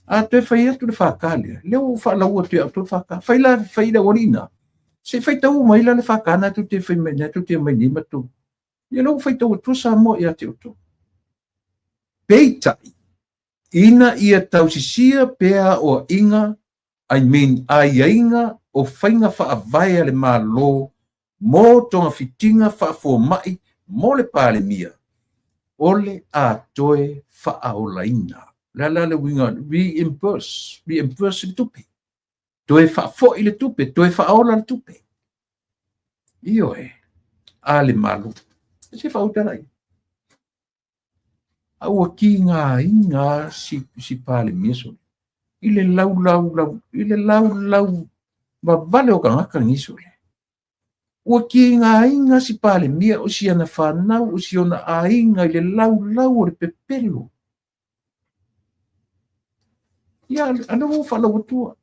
A toe fai atu le FK lea, lea ua ou faalau atu ia outou le FK. Fai la, fai le aualii na. Se i faitau mai la le FK na tou te fai mai, na tou te omai nei ma tou. Ia lea ua faitau atua Samoa ia te outou. Peitai, ina ia tausisia pea aoaiga, I mean aiaiga o faiga faavae a le Malo mo togafitiga faafomai mo le Palemia, o le a toe faaolaina. O le a la le uiga o le reimburse? Reimburse le tupe. Toe faafoi le tupe, toe faaola le tupe. Ioe, a le Malo. Se faauta lai. A ua kigaina si, si Palemia sole. I le laulau, lau, i le laulau vavale o tagata nei sole. Ua kigaina si Palemia o si ana whanau, o si ona aiga i le laulau o le pepelo. Ia, a lea ua faalau atua.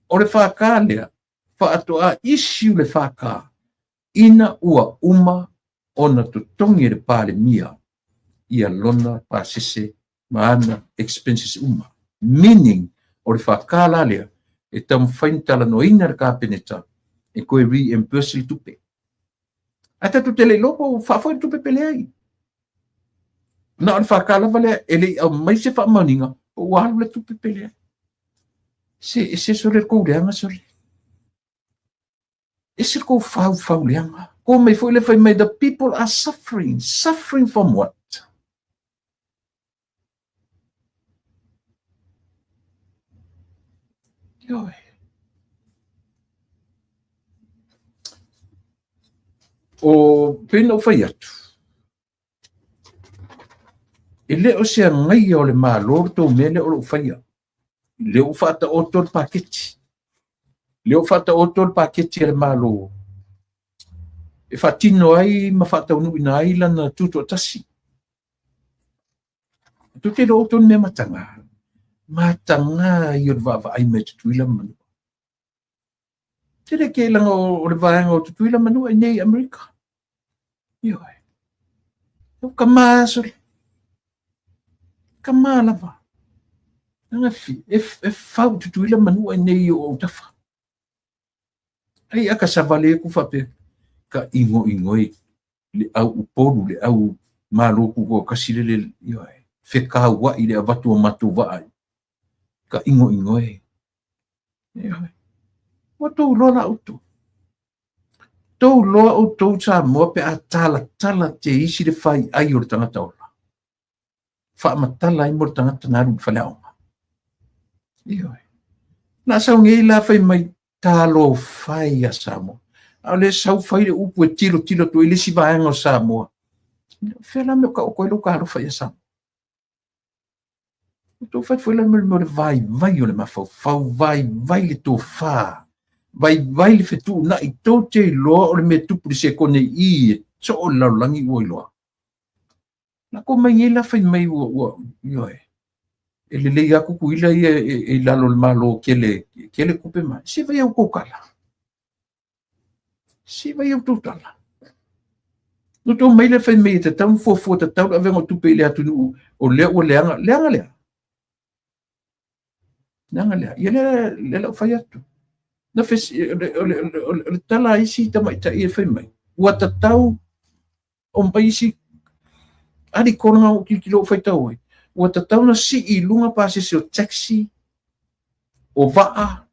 O le FK lea, faatoa issue le FK ina ua uma ona totogi e le Palemia ia lona pasese ma ana expenses uma. Meaning, o le FK la lea e taumafai ona talanoaina e le Kapeneta e toe reimburse le tupe. Ae tatou te le iloa po ua faafoi le tupe pe leai. Na o le FK lava lea e le i aumai se faamaoniga po ua alu le tupe pe leai. Se ese sole le kou leaga sole. Ese le kou faufau leaga. Kou mai foi le fai mai, the people are suffering. Suffering from what? Ioe. O pei na ou fai atu, e le o se agaia o le Malo le tou mea lea o lo o faia. Lea ua faataoto le paketi. Lea ua faataoto le paketi a le Malo e faatino ai ma faataunuuina ai lana tutoatasi. Tou te iloa outou ni mea mataga. Mataga ia o le vaavaai mai Tutuila ma Manua. Tele ke langa o le vaega o Tutuila Manua i nei Amerika. Ioe. O ka mā sole. Ka mā lava. Anga fi, e, e fau Tutuila Manua i nei o autafa. Ai a ka savali aku faapea, ka ingoingoe le au Upolu, le au Malo Tutoatasi le le, ioe, fekauai le avatu o matou vaa ka ingoingoe. Ioe. Ua tou iloa la outou. Tou iloa outou Samoa pe a talatala te isi le fai ai o le tagata ola. Faamatala ai mo le tagata na alu i le faleaoga. Ioe. Na sau nei la fai mai talofa e ia Samoa. A o lea sau fai le upu e tilotilo atu ai le isi vaega o Samoa. Fea la mea o taoto ai lou talofa ia Samoa? Tou fai foi la mo le vaivai o le mafaufau, vaivai le tofa, vaivai le fetuunai, tou te iloa o le mea tupu i le sekone i e soo le lalolagi ua iloa. Lako mai nei la fai mai ua, ua, ioe, e lelei lava Tutuila ia e, e i lalo o le Malo tele, tele tupe ma. Se vai au tou tala. Se vai au tou tala. No tou mai le fai mai e tatau ona fuafua tatau le avega o tupe i le atunuu o lea ua leaga. Leaga lea. Leaga lea. Ia lea, lea lau fai atu. Na fesi, o le, o le, o le, o le tala a isi tamaitai e fai mai, ua tatau o mai isi alikona na ou tilotilo ou faitau ai, ua tatau ona sii i luga pasese o taxi, o vaa,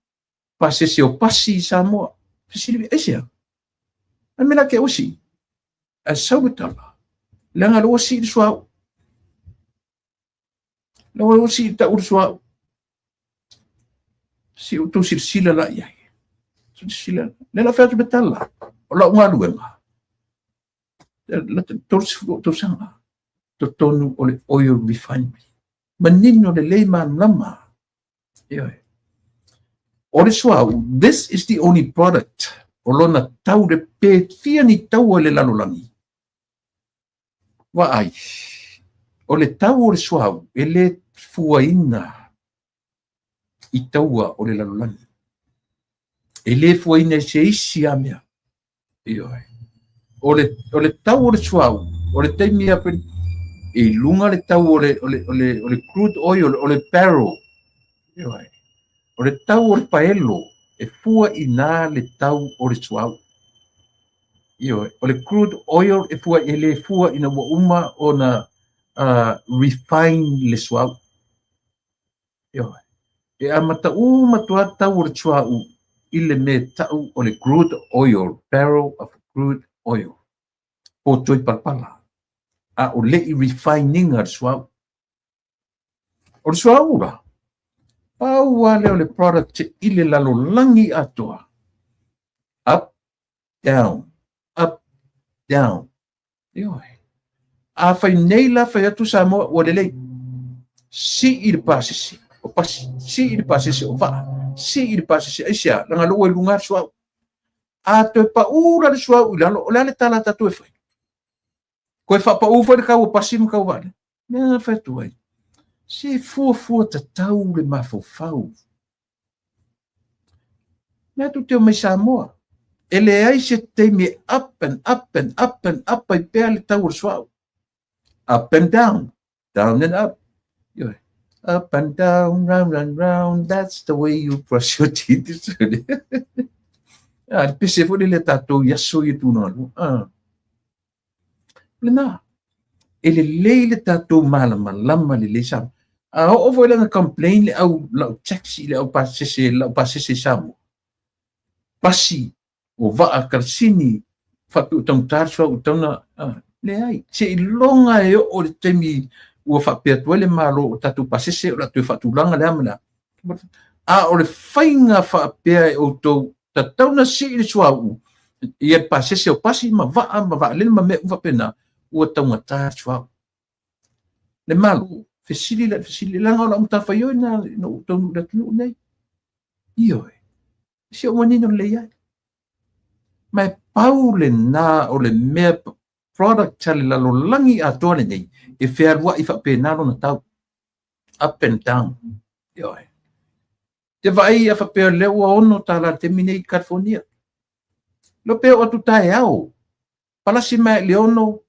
pasese o pasi i Samoa. Fesili, aisea? Ai me la ke ua sii? Ae sau le tala, leaga lea ua sii le suauu. Lea ua sii tau le suauu. Se i outou silasila la i ai. Silasila. Lea la fai atu le tala o lau galuega. La 30 o tausaga totonu o le oil refinery. Manino lelei malamalama. Ioe. O le suauu, this is the only product o lona tau le pe fia ni taua i le lalolagi. Vaai, o le tau o le suauu e le fuaina i taua o le lalolagi. E le fuaina i se isi lava mea. Ioe. O le, o le tau o le suauu, o le taimi a e i luga le tau o le, o le, o le, o le crude oil, o le barrel. Ioe. O le tau o le paelo, e fua i ina le tau o le suauu. Ioe, o le crude oil e fua e le fua ina ua uma ona refine le suauu. Ioe, e amata uma atu lava tau o le suauu i le mea e tau o le crude oil, barrel of crude oil, potoi palapala, a o le i refine ina le suauu. O le suauu la, pau lava lea o le product i le lalolagi atoa. Up, down, up, down. Ioe. A fai nei la fai atu Samoa ua lelei. Sii le pasese o pasi, sii le pasese o vaa, sii le pasese aisea, leaga lea ua i luga le suauu. A toe pau la le suauu i lalo, o le a le tala a tatou e fai? Koe faapau foi le tau o pasi ma tau vaalele. Mea na fai atu ai, se fuafua tatau le mafaufau. Mea atu te o mai Samoa, e leai se taimi e up and up and up and up ai pea le tau o le suauu. Up and down, down and up. Ioe. Up and down, round and round, that's the way you brush your teeth. Ah, le pese foi lele a tatou i aso ia tulaga. Ah. Lena, e lelei le tatou malamalama lelei Samoa. A oo foi la na complain le au lau taxi le au pasese lau pasese i Samoa. Pasi o vaa kalasini faapea ua taugata le suauu tatau ona leai. Seiloga e oo i le taimi ua faapea atu ai le Malo o tatou pasese o le a toe faatulaga le a ma le a. A o le faiga faapea e outou tatau ona sii le suauu ia le pasese o pasi ma vaa ma vaalele ma mea uma faapena, ua taugata le suauu. Le Malo, fesili la fesili, leaga o lau matafaioi lena ina ua ou taunuu i le atunuu lenei. Ioe, si ou manino lelei ai. Ma e pau lena o le mea product a le lalolagi atoa lenei e fealuai faapena lona tau. Up and down. Ioe. Te vaai a faapea lea ua $6 le taimi nei i California. Leo pe oo atu taeao, palasi mai i le 6,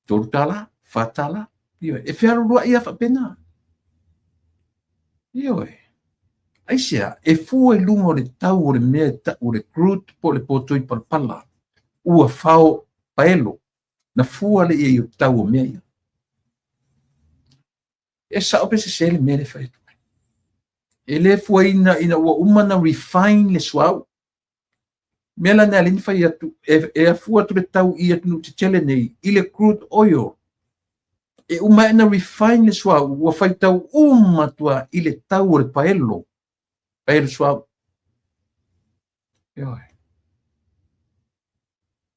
$3, $4. Ioe, e fealualuai lava faapena. Ioe. Aisea, e fua i luga o le tau o le mea e tau o le crude po o le potoi palapala ua fao paelo na fua lea i ai o tau o mea ia. E sao pe sese le mea lea e fai atu ai. E le fuaina ina ua uma ona refine le suauu. Mea la lena e ala fai atu, e, e afua atu le tau i atunuu tetele nei i le crude oil. E uma ae ona refine le suauu, ua faitau uma atu lava i le tau o le paelo, paelo suauu. Ioe.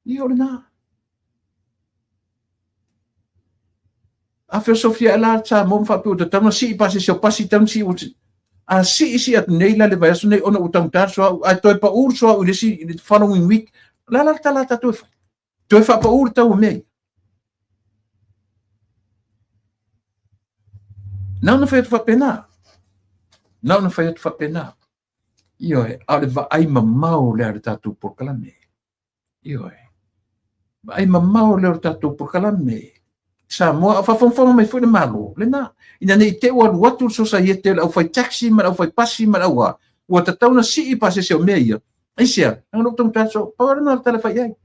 Ia o lena. A feosofia e la Samoa ma faapea ua tatau ona sii pasese o pasi tatau ona sii ua A sii sii atu nei la le vaiaso nei ona ua taugata le suauu ae toe pau le suauu i le isi i le following week. O le a la le tala a tatou e fai? Toe faapaū le tau o mea ia. Na ona fai atu faapena. Na ona fai atu faapena. Ioe, a o le vaai mamao lea a le tatou polokalame. Ioe. Vaai mamao lea o le tatou polokalame. Samoa, a faafogafoga mai foi le Malo, lena, ina ne i te i ua alu atu le sosaiete o le aufai taxi ma le aufai pasi ma le auā, ua tatau ona sii pasese o mea ia. Aisea? Leaga o lea ua taugata le suauu. Pau lava lena o le tala e fai i ai.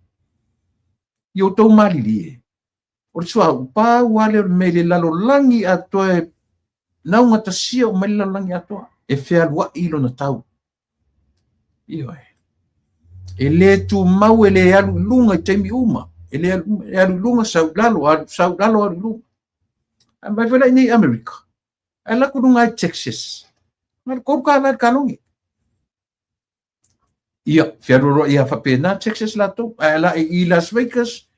Ia outou malilie, o le suauu, pau lava lea o le mea i le lalolagi atoa e laugatasia uma ai le lalolagi atoa, e fealuai lona tau. Ioe. E le tumau, e le alu i luga i taimi uma. E le alu, e alu i luga, sau i lalo, alu, sau i lalo, alu i luga. Ae mai foi la i nei Amerika, ae alu atu i luga i Texas, na o le $3 i le kalone. Ia, fealualuai lava faapena Texas latou, ae ala i Las Vegas,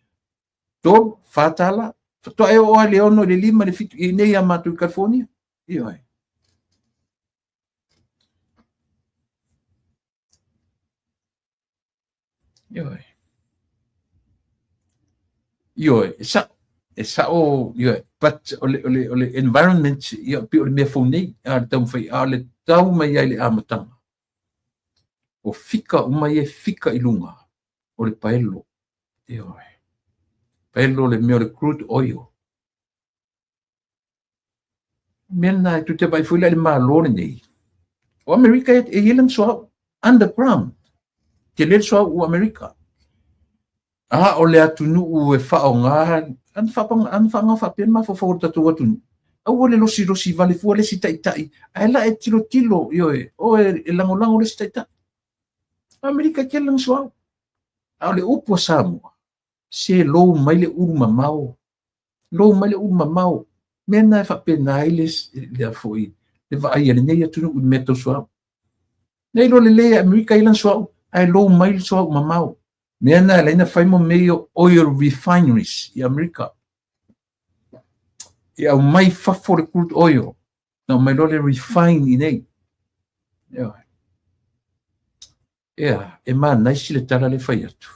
3, $4. Faatoa e oo lava i le 6, i le 5, i le 7, i inei ia matou i California. Ioe. Ioe. Ioe, e sa'o, e sa'o, ioe, but o le, o le, o le environment, ia, pei o le mea fou nei, a le taumafai, a o le tau mai ai le amataga, o fika uma ia e fika i luga, o le paelo, ioe, paelo le mea o le crude oil. Mea lena e tou te vaai foi la i le Malo lenei. O Amerika e i ai lana suauu, underground. Tele le suauu o Amerika. A o le atunuu e faaaoga, ana faaaoga faapea le mafaufau o le tatou atunuu. Aua le losilosi vale fua le isi taitai, ae la e tilotilo, ioe, oe e lagolago le isi taitai. O Amerika e tele lana suauu. A o le upu a Samoa, se lou mai le ulu mamao, lou mai le ulu mamao. Mea na e faapena ai le, le foi, le vaai a lenei atunuu i le mea tau suauu. Nei iloa lelei e Amerika i lana suauu, ae lou mai le suauu mamao. Mea na e ala ai ona fai mo mea ia o oil refineries i Amerika. E aumai fafo le crude oil, na aumai loa le refine i nei. Ioe. Ea, e manaisi le tala le fai atu.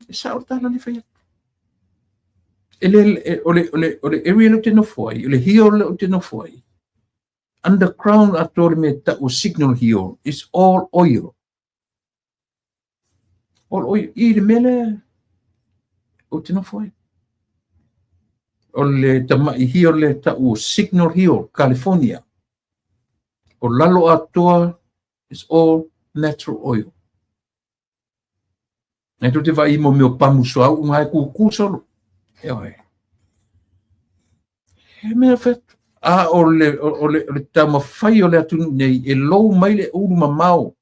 E sao le tala le fai atu. E le, e, o le, o le, o le area lea ou te nofo ai, o le hill lea ou te nofo ai, underground atoa le mea tau o Signal Hill, is all oil. All oil. I le mea lea ou te nofo ai. O le tamai hill lea tau o Signal Hill, California. O lalo atoa is all natural oil. E tou te vaai mo mea o pamu suauu nga e kūkū solo. Ioe. He mea whai A o le, o, le, o le taumafai o le atunuu nei e lou mai le ulu mamao.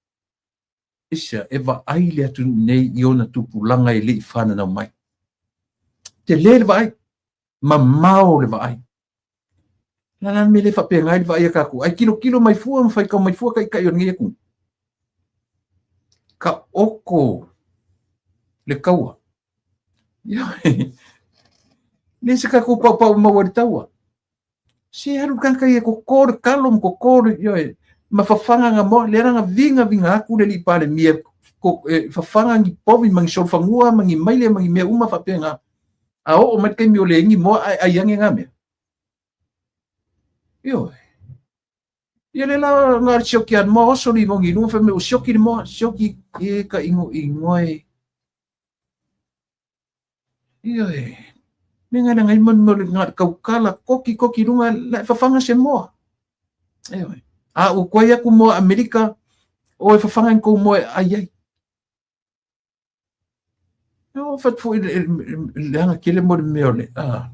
Aisea, e vaai le atunuu nei i ona tupulaga e le i fananau mai. Tele le vaai, mamao le vaai. La la mea le faapena ai le vaai a tatou. Ai tilotilo mai fua ma faitau mai fua taitai o lenei atunuu. Taoto le taua. Le se tatou paupau maua i le taua. Se alu le tagata ia e toto le talo ma toto le, ioe, ma fafaga na moa, lea la na vigaviga atu le alii Palemia e fafaga ni povi ma ni solofanua ma ni maile ma ni mea uma faapena. A oo mai le taimi o leai ni moa ae ai ane na mea. Ioe. Ia lea la na o le sioki a le moa oso le igogi i luga fai mai ua sioki le moa, sioki e ka igoigo e. Ioe. Me ngai ngai mo mo le kaukala koki koki lunga la e fafaga se moa. Ioe. A ua koe aku moa Amerika o e fafaga ni kou moa e ai ai. O fatu foi le anga kele mo le mea o le a.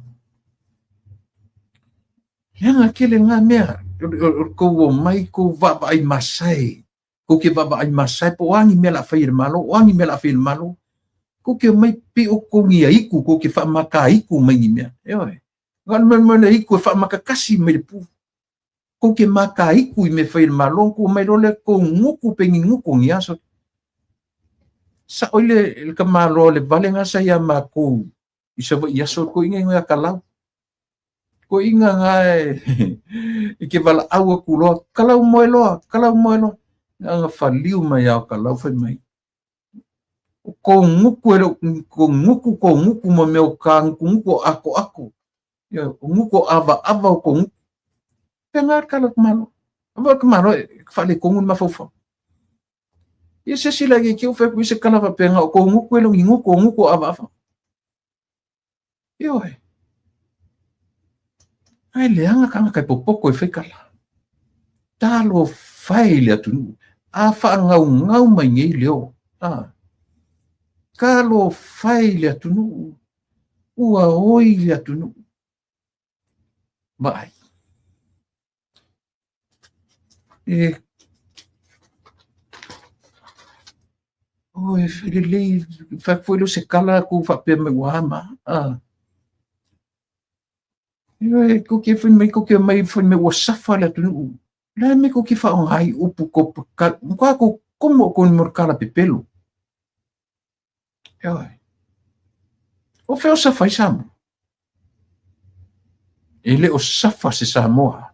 Le anga kele ngā mea o kou o mai kou vaavaai masae. Kou ke vaavaai masae po o a ni mea o le a fai e le Malo, o a ni mea o le a fai e le Malo. Kou ke omai pei o kou ni aiku, kou ke faamaka aiku mai ni mea. Ioe. Na o le mea le aiku e faamakakasi mai le pu. Kou ke maka aiku i mea fai e le Malo, kou omai loa lea kou guku pe ni guku ni aso. Sa'o i le tamaloa le vale na sa iā makou i Savaii aso ko inga inga kalau. Ko inga nga e i ke valaau aku loa, kalau moe loa, kalau moe loa. Nga faliu mai ao kalau fai mai. O kou guku e le, kou guku, kou guku mo mea o ka guku guku o ako ako. Ia, o gutu o avaava o kou gutu. Pea ngā kala o malo. Ava ka malo e whaaletonu le mafaufau. Ia se si la ke ke u se kala faapea o kou gutu e longi gutu o gutu o avaava. Ioe. Ai leaga tagata e popoko e fai kala. Talofa e i le atunuu. A faagaugau mai nei leo. A. Talofa e i le atunuu. Ua oi le atunuu. Vaai. E Oi, lelei, fai atu foi lea o se kala kou faapea mai ua ama. Ah. E kou ke fai mai, kou ke mai fai mai ua safa le atunuu. La me kou ke faaaoga ai upu kou ka, ka kou komo o kou ni mo kala pepelo. Ioe. O fea o safa ai Samoa? E le o safa se Samoa.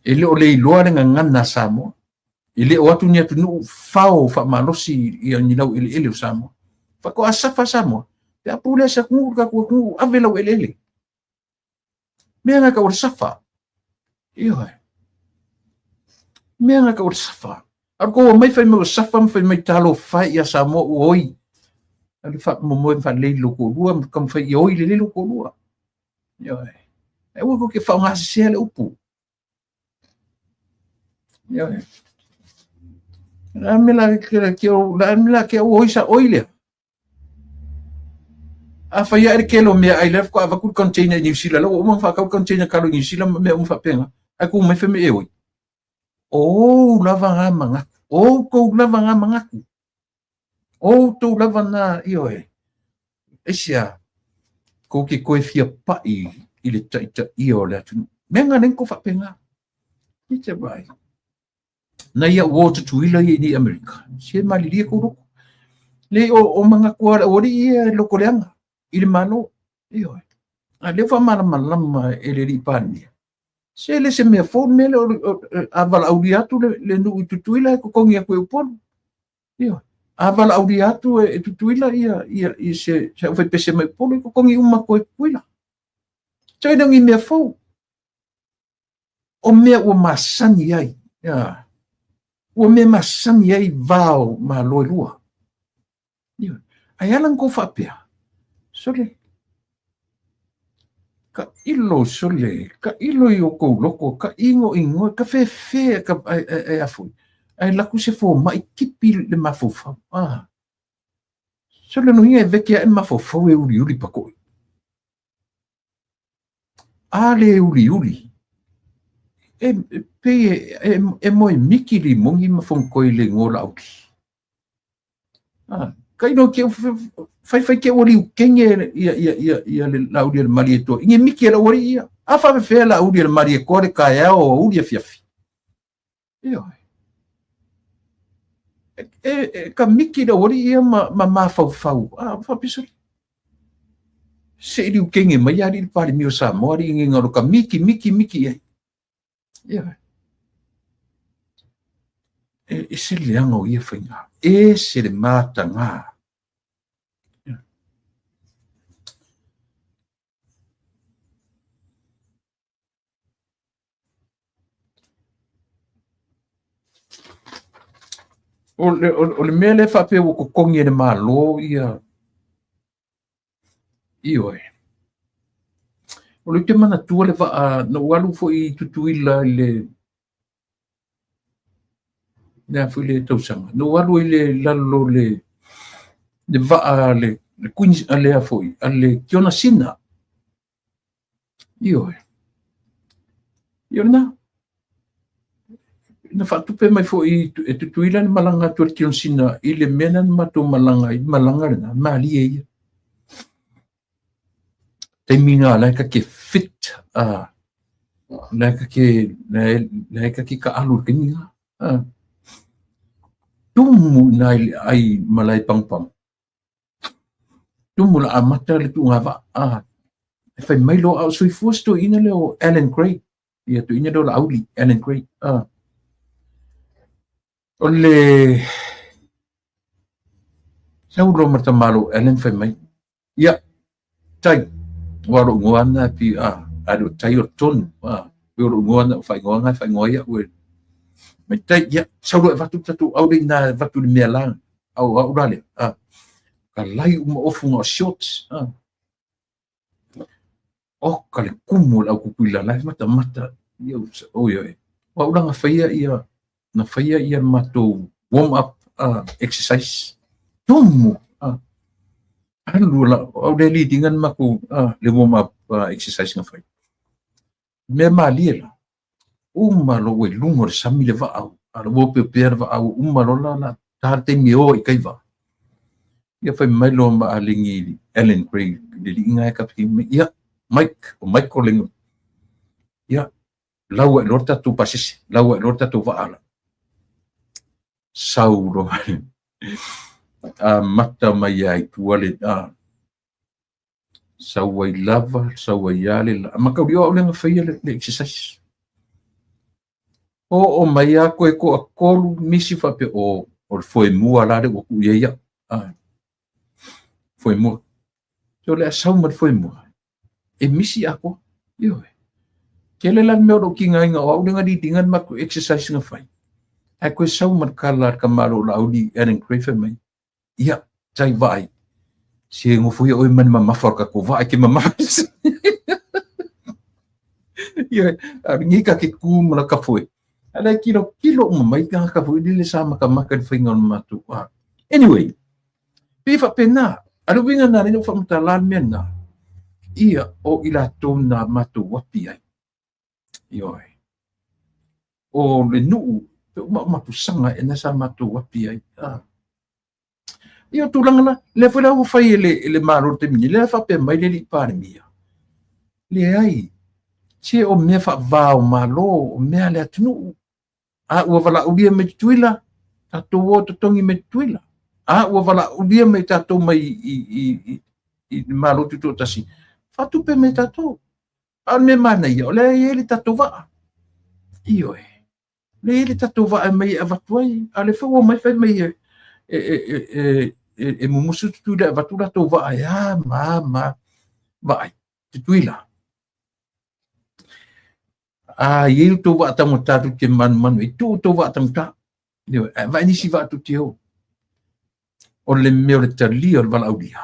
E le o le iloa le gagana a Samoa. E le o atu ni atunuu fao faamalosi i ni lau eleele o Samoa. Faatoa safa Samoa. Pe a pule se atunuu le tatou atunuu ave lau eleele. Mea na tau o le safa. Ioe. Mea na tau o le safa. A kou mai fai mai o safa ma fai mai talofa e ia Samoa ua oi. A le faamomoe ma faalelei lo toalua ma taumafai ia oi lelei lo toalua. Ioe. E aua kou te faaaogasesea le upu. Ioe. La me la ke ke la me la ke oi sa oi lea. A fai ae le tele o meaai lea faatoa avatu le container i Niu Sila, la ua uma ona faatau le container kalo i Niu Sila ma mea uma faapena, ae tuu mai fai mai e oi. O ou lava na manatu, o outou lava na manatu, o outou lava na, ioe. Aisea, kou te toe fia paʻi i le taitaia o le atunuu. Mea na lea na tou faapena. I te vaai. Na ia ua o Tutuila ia i nei Amerika. Se malilie kou loto. Leai o, o manatu lava o le aualii ia e loto leaga i le Malo. Ioe. A lea ua faamalamalama e le alii Palemia. Se le se mea fou le mea lea o, a valaaulia atu le, le nuu i Tutuila e totogi atu e Upolu. Ioe. A valaaulia atu e, e Tutuila ia, ia, ia se, se aufaipese mai Upolu e totogi uma atu e Tutuila. Se le o ni mea fou. O mea ua masani ai, ia, ua mea masani ai va o Malo e lua. Ia, ae ala na kou faapea, sole, ka ilo sole, ka ilo i o kou loko, ka igo igo, ka fefe, ka, ai, ai, ai afoi, ae laku se fomai kipi le mafaufau. Ah. Sole no ia e veke ae mafaufau e uliuli pakoʻi. A le uliuli, e pei e, e moe miki limogi ma fongokoi i le igoa o Laauli. A, kaino ke faifai ke ua liu kenge ia, ia, ia, ia le Laauli a le Malietoa. Inge miki e lau alii ia. A faafefea Laauli a le Malietoa le kaeao o auli afiafi. Ioe. E, e, e, ka miki le aualii ia ma, ma mafaufau. A, faapisa. Se i liu kenge mai alii le Palemia o Samoa alii nge ngalo ka miki, miki, miki ai. Ioe. E, e se leaga o ia faiga. E se le mataga. O le, o, o le mea lea faapea ua totogi e le Malo ia, ioe. O lea ou te manatua le vaa, na ou alu foi i Tutuila i le, le a foi le tausaga, na ou alu ai i le lalo o le, le vaa a le, le Queen, a le a foi, a le Kiona Sina. Ioe. Ia lena. Na faatupe mai foi e Tutuila le malaga atu a le Tionsina i le mea lena na matou malaga ai, le malaga lena, malie ia. Taimi na la e ka ke fit, la e ka ke, la e ka ke kaalu i le taimi na. Tumu i na i le ai malae pagopago. Tumu la amata le tuuga vaa. E fai mai loa a o soifua se toeaina lea o Alan Gray. Ia toeaina lea o Laauli, Alan Gray. O le sau loa ma le tamaloa Alan fai mai, ia, tai, Aua o lou igoa lena e pei, a, a le o tai o le tonu, a, pei o lou igoa lena o faaigoaga e faaigoa ai au e mai tai, ia, sau loa e avatu le tatou au lea i ina e avatu i le mea la, a o au la lea, a, ka lai uma ofu na o shorts, a. Oka le kumu o le au Kukuila la e matamata, ia, oi, oi. O au la na faia ia, na faia ia le matou warm up exercise. Tumu, alu la, au le lead ina le matou le warm up exercise na fai. Mea malie la, uma loa ua i luga o le sami le vaa, a ua opeopea le vaa, ua uma loa la, la ta le taimi e o ai i tai vaa. Ia fai mai loa ma Alegi Alan Gray, le liiga e kapikini mai, ia, Mike, o Michael le igoa. Ia, lau ae loa le tatou pasese, lau ae loa le tatou vaa la. Sau loa, amata mai lava i tua le, a, sau ai lava, sau ai lava le la. Ma kaulio au lea na faia le, le exercise. Oo mai lava koe toatolu misi faapea, o, o le foemua la lea ua tuu i ai au. Ah, foemua. So o le a sau ma le foemua, e misi atoa. Ioe. Tele la le mea o lou tigaina o au lea na lead ina le matou exercise na fai. Ae toe sau ma le tala a le tamaloa o Laauli Alan Gray fai mai, ia, tai vaai, se nofo ia oe ma le mamafa o le tatou vaa e te mamafa. Ia, a lenei ta te tu ma la tafoe. A lea kilo kilo uma mai tagata foi lele sa matamata i le faiga o le matou a. Anyway, pei faapena. A le uiga na lea ua faamatala le mea lena. Ia, o i latou na matou api ai. Ioe. O le nuu, pe uma o mapusaga e na sa matou api ai. Ah. Ia o tulaga la, lea foi la ua fai e le, e le Malo i le taimi nei, lea faapea mai le alii Palemia. Leai, se o mea faava o Malo, o mea a le atunuu. A ua valaaulia mai Tutuila, tatou o totogi mai Tutuila. A ua valaaulia mai tatou mai i, i, i, i le Malo Tutoatasi, faatupe mai tatou. A o le mea manaia, o lea e i ai le tatou vaa. Ioe. Lea e i ai le tatou vaa e mai e avatu ai. A o lea foi ua omai fai mai e, e, e, e, e, e mumusu Tutuila e avatu latou vaa e a ma a ma a. Vaai, Tutuila. A i ai outou vaa taugata tou te manumanu ai, tuu outou vaa taugata. Ioe, ae vaai nisi vaa tou te o. O le mea o le talia o le valaaulia,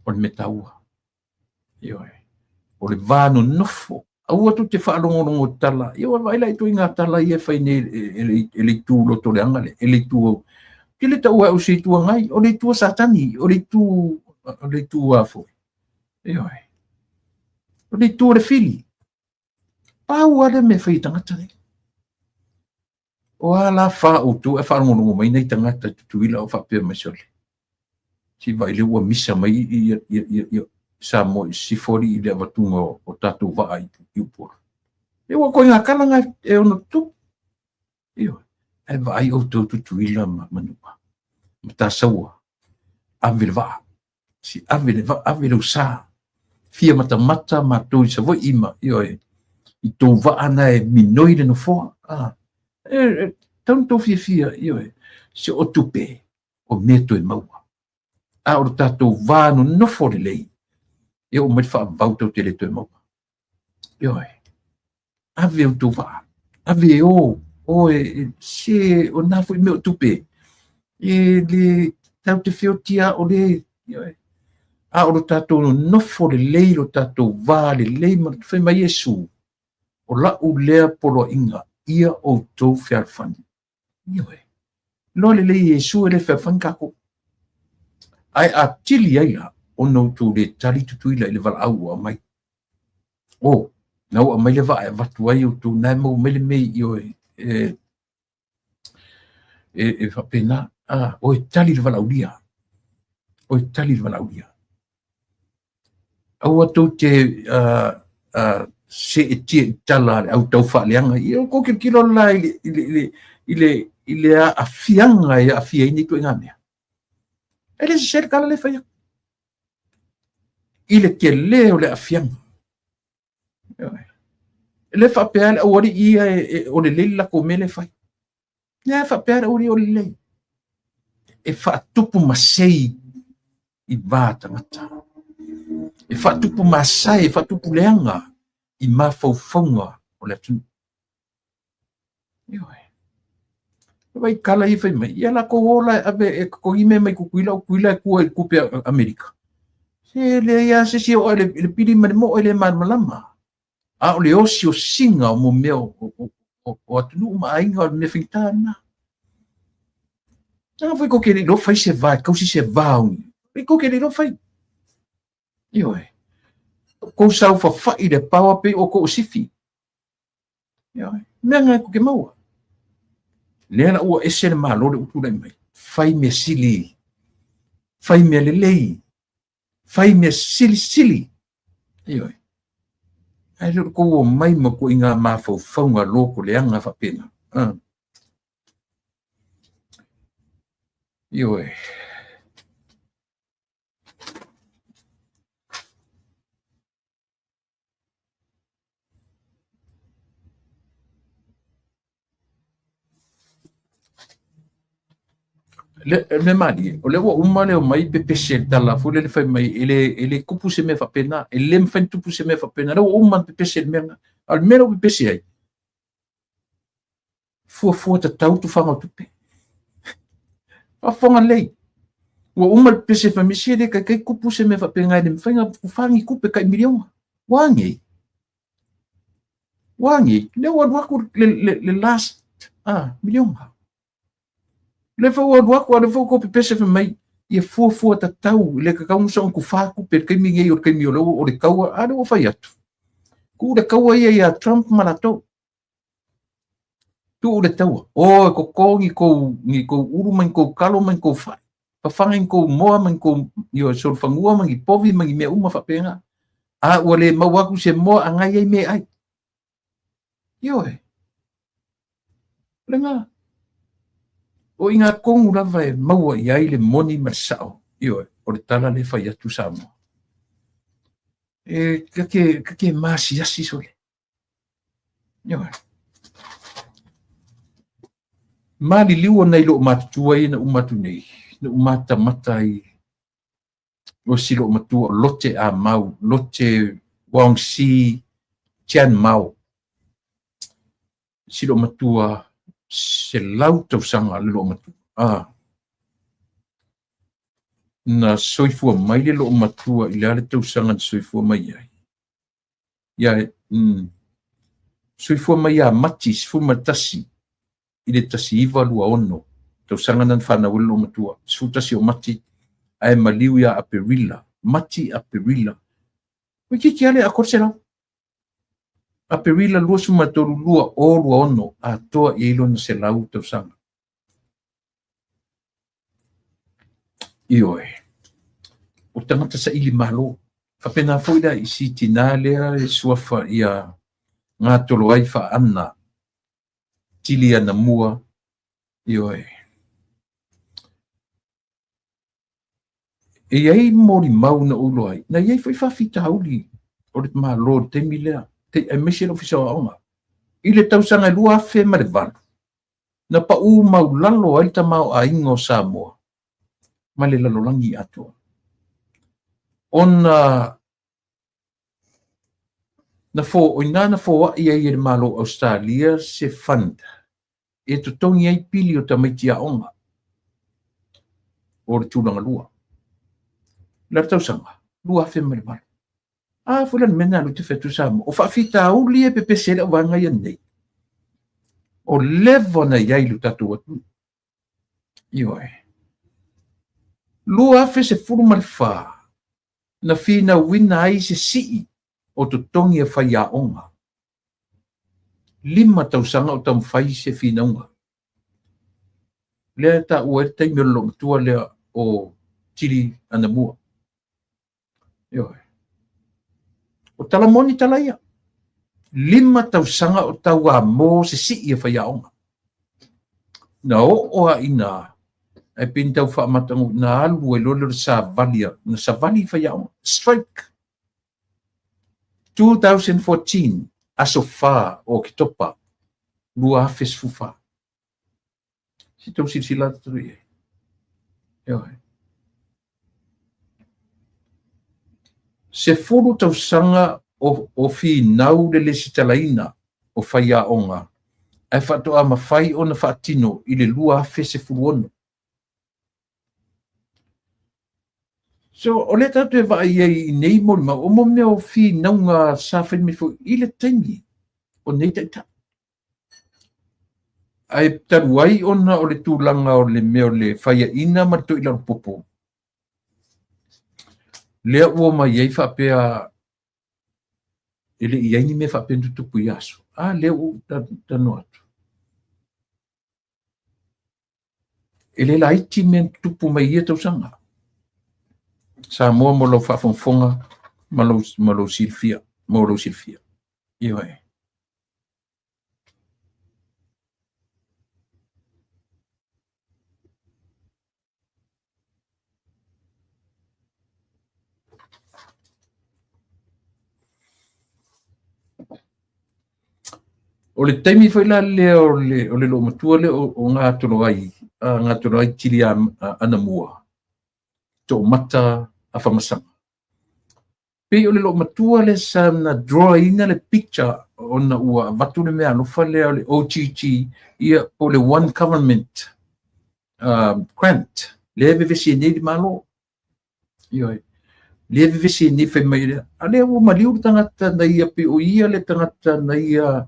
o le mea taua. Ioe. O le va nonofo. Aua tou te faalogologo tala. Ia ua vaai la i ituaiga tala ia e fai nei e le itu lotoleaga lea, e le itu ke le taua au se itu agai, o le itu a Satani, o le itu o le itu a foi. Ioe. O le itu o le fili. Pau lava le mea e fai e tagata nei. O a la fa outou e faalogologo mai nai tagata i Tutuila o faapea mai sole. Se i vaai lea ua misa mai ia, ia, ia, ia Samoa i sisifo alii i le avatuga o, o tatou vaa i, i Upolu. E ua koe ngā kala ngā e ono tupu. Ioe. Ae vaai outou Tutuila ma Manua. Matasaua. Ave le vaa. Si ave le vaa, ave lou sa. Fia matamata matou i Savaii ma, ioe, i tou vaa na e minoi le nofoa. Ah, e, e, tau na tou fiafia, ioe, se o tupe, o mea toe maua. A o le tatou va nonofo lelei, e oo mai le faavavau tou te le toe maua. Ioe. Ave outou vaa. Ave e o. O e, e se o nā foi mea o tupe. E le tau te feotia o le, ioe. A o lo tatou nonofo lelei, lo tatou va lelei ma fai mai Iesu, o lau lea poloaiga, ia outou fealofani. Ioe. Iloa lelei e Iesu e le fealofani tatou. Ae a tili ai la, ona outou le tali Tutuila i le valaau ua aumai. O, na ua aumai le vaa e avatu ai outou, na e maua mai le mea ioe, e, e, e faapena, a, o e tali le valaaulia. O e tali le valaaulia. Aua tou te seetia i tala a le au taufaaleaga. Ia outou tilotilo la i le, i le, i le, i le, i le aafiaga e aafia ai nei ituaiga mea. E le sese le tala lea e fai atu. I le tele o le aafiaga. E le faapea le aualii ia e, e, o lelei le latou mea lea e fai. Ia faapea le aualii o lelei. E faatupu masei i va tagata. E faatupu masae, e faatupu leaga i mafaufauga o le atunuu. Ioe. Vai kala ia fai mai, ia lakou o la e ave e totogi mea mai Tutuila, o Tutuila e tua i le tupe a Amerika. Se leai lava se isi e oo i le pili ma le moo e le malamalama. A o le osiosiga o mo mea o atunuu ma aiga o le mea faigata lena. Leaga foi tou te le iloa fai se va e tausi se va o ni. Tou te le iloa fai. Ioe. Tou saofafai i le power pei o tou o sifi. Ioe. Mea na tou te maua. Lea la ua ese le Malo lea ua tulai mai. Fai mea sili. Fai mea lelei. Fai mea silisili. Ioe. Ae le o le tou omai ma ituaiga mafaufauga lotoleaga faapena. Ioe. Le mea malie, o lea ua uma le omai pepese i le tala foi lele fai mai e le, e le tupu se mea faapena, e le mafai ona tupu se mea faapena. O lea ua uma ona pepese i le mea lena. A o le mea lea ua pepese ai, fuafua tatau tufaga o tupe. Faafofoga lelei. Ua uma le pepese fai mai, se le taitai tupu se mea faapena, e le mafai ona tufa ni tupe tai miliona. Ua a nei? Ua a nei? Lea ua alu atu le last miliona. Lea foi ua alu atu, a o lea foi ua tou pepese fai mai, ia fuafua tatau, e le tatau ona soona tufa tupe i le taimi nei o le taimi o lea o le taua, a lea ua fai atu. Tuu le taua ia ia Trump ma latou. Tuu le taua. O e toto ni kou, ni kou ulu ma ni kou kalo ma ni kou fai. Fafaga ni kou moa ma ni kou ioe, solofanua ma ni povi ma ni mea uma faapena. A ua le maua atu se moa a na i ai mea e ai. Ioe. O lena. O i ngā tonu lava e maua i ai le moni ma le sao. Ioe, o le tala lea e fai atu Samoa. E kake, kake maasiasi sole. Ioe. Maliliu ona i loo matutua ia na uma atu nei, na ou matamata ai o si loo matua o Lote A Mau, Lote Wong Si Tian Mao. Si loo matua 100 tausaga le loo matua. Ah. Na soifua mai le loo matua i le a le tausaga na soifua mai ai. Ia, soifua mai ia Mati 11 i le 1926, tausaga na na fanau ai le loomatua, 11 o Mati, ae maliu ia Aperila, Mati Aperila. Toeitiiti lava le atoa le 100. Aperila 23 2026, atoa i ai lona 100 tausaga. Ioe, o tagata saili malo. Faapena foi la i si tinā lea e suafa ia Ngatoloai Faaana, Tili Anamua, ioe. E i ai molimau na ou iloa ai, na i ai foi faafitauli o le Malo i le taimi lea, aemaise le Ofisa o Aoga. I le tausaga e 2008, na pau maulalo ai le tamaoaiga o Samoa ma le lalolagi atoa, ona na o i ina na foai ai e le Malo o Ausetalia se fund e totogi ai pili o tamaiti aoga o le tulaga lua. O le tausaga 2008. A foi la le mea na alu te fai atu Samoa. O faafitauli e pepese ai le auvaega ia nei. O leva ona i ai i lo tatou atunuu. Ioe. 2014 na finauina ai se sii o totogi a faiaoga. 5 tausaga o taumafai se finauga. Lea e taua ai le taimi o le loomatua lea o Tili Anamua. Ioe. O tala moni tala ia. 5 tausaga o tauamo se sii a faiaoga. Na oo lava ina ae pei ni tau faamataga na alu ai loa lea o le savali, na savali faiaoga. Strike. 2014, aso 4 o Oketopa 2014. Se tou silasila atu i ai. Ioe. 10 tausaga o finau le lesitalaina o faiaoga ae faatoa mafai ona faatino i le 2016. So, o lea tatou te vaai ai i nei molimau, o mo mea o finauga sa fai mai foi i le taimi o nei taitai. Ae talu ai ona o le tulaga o le mea o le faiaina ma le toilalopopo, lea ua omai ai faapea e le i i ai ni mea faapea na tutupu i ia aso. A lea ua ou talanoa atu. E le laiti mea na tutupu mai ia tausaga. Samoa mo lau faafogafoga ma lou silafia, mo lou silafia. Ioe. O le taimi foi la lea o le loomatua lea o Gatoloai Tili Anamua, Toomata Afamasaga. Pei o le loomatua lea sa na draw ina le picture ona ua avatu le meaalofa lea o le OGG, ia po o le One Government Grant, lea e vevesi ai nei le Malo. Ioe. Lea e vevesi ai nei fai mai lea. A lea ua maliu le tagata na ia pei o ia le tagata na ia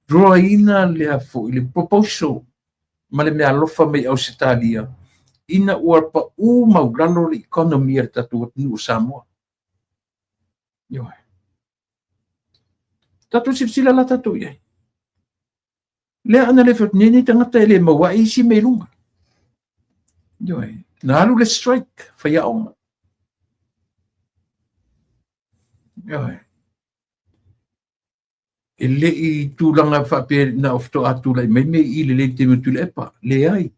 draw ina lea foi le proposal ma le meaalofa mai Ausetalia ina ua paū maulalo le economy a le tatou atunuu o Samoa. Ioe. Tatou silasila la tatou i ai. Lea ana le fai nei nei tagata e le maua ai isi mea i luga. Ioe. Na alu le strike, faiaoga. Ioe. E le i tulaga faapea na o faatoa tulai mai mea i le lei taimi o Tuilaepa. Leai.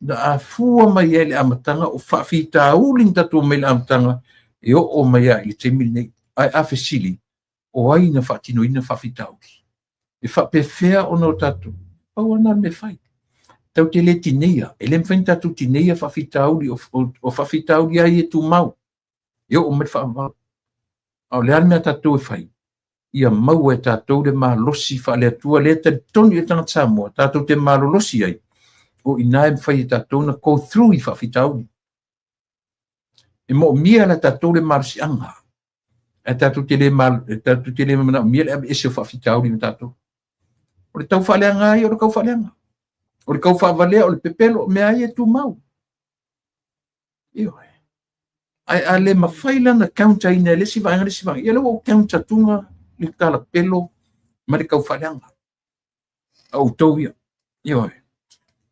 Na afua mai ai le amataga o faafitauli na tatou mai le amataga e oo mai ai i le taimi lenei. Ae a fesili, o ai na faatinoina faafitauli? E faapefea ona o tatou? Pau lava lena o le mea e fai. Tatou te le tineia, e le mafai ona tatou tineia faafitauli, o faafitauli lava ia e tumau, e oo mai le faavavau. A o le a le mea a tatou e fai? Ia maua e tatou le malosi faale-Atua lea e talitonu i ai le tagata Samoa, tatou te malolosi ai, o i ina e mafai e tatou ona go through i faafitauli. E moomia la tatou le malosiaga, ae tatou te le tatou te le manaomia le aveese o faafitauli ma tatou. O le tau faaleaga lava ia o le tau faaleaga. O le tau faavalea, o le pepelo, o mea lava ia e tumau. Ioe. Ae a le mafai la ona counter ina e le isi vaega le isi vaega, ia lea ua ou counter atuga le talapelo ma le tau faaleaga. A outou ia. Ioe.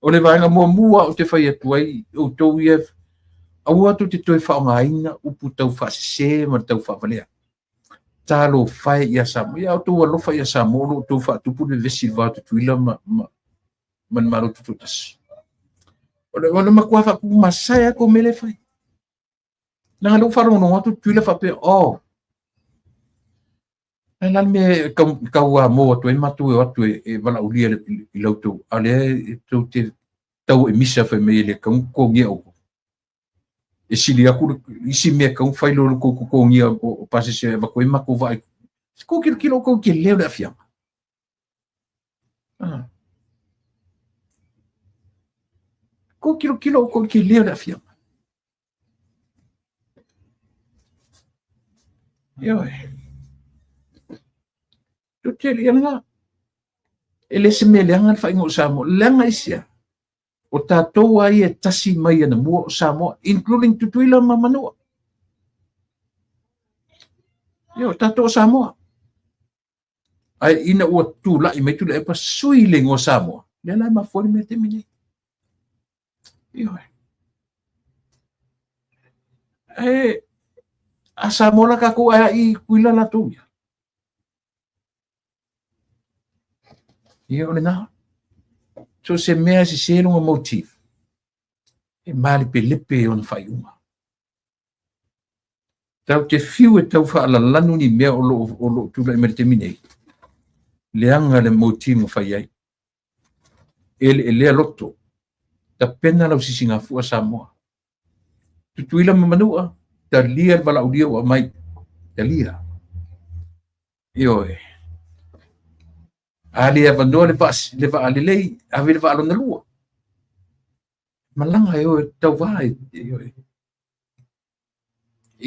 O le vaega muamua ou te fai atu ai, outou ia, aua tou te toe faaaogaina upu tau faasese ma le tau faavalea. Talofa e ia Samoa. Ia outou alofa ia Samoa, o lo o outou faatupu le vevesi i le va o Tutuila ma le Malo Tutoatasi. O le matua faatupu masae lava kou mea lea e fai. Leaga lea ua faalogologo atu Tutuila faapea, oh, Ae la le mea e tau amo atu ai matou e o atu e valaaulia i la outou, a o lea e tou te tau emisa fai mai e le tatau ona totogia outou. E sili atu isi mea e tatau ona fai i lo le tou totogia o pasese e avatu ai matou vaa. Tou tilotilo outou i le tele o le aafiaga. Tou tilotilo outou i le tele o le aafiaga. Ioe. Tou te ia lena. E le se mea leaga le faaigoa o Samoa. Leaga i se a? O tatou lava ia e tasi mai anamua o Samoa, including Tutuila ma Manua. Ioe, o tatou o Samoa. Ae ina ua tulai mai Tuilaepa sui le igoa Samoa, lea la e mafua ai le mea taimi nei. Ioe. Ae a Samoa la tatou ae a i Tutuila latou ia. Ia o lena. So se mea e sese lona motive, e malepelepe ona faaiuga. Tatou te fiu e tau faalalanu ni mea o lo o tulai mai le taimi nei, leaga le motive na fai ai. Eleelea loto, tapena lau sisigafua Samoa. Tutuila ma Manua, talia le valaaulia ua aumai. Talia. Ioe. A le avanoa le vaa, le vaa lelei, ave le vaa lona lua. Malaga e o e tauvā ioe.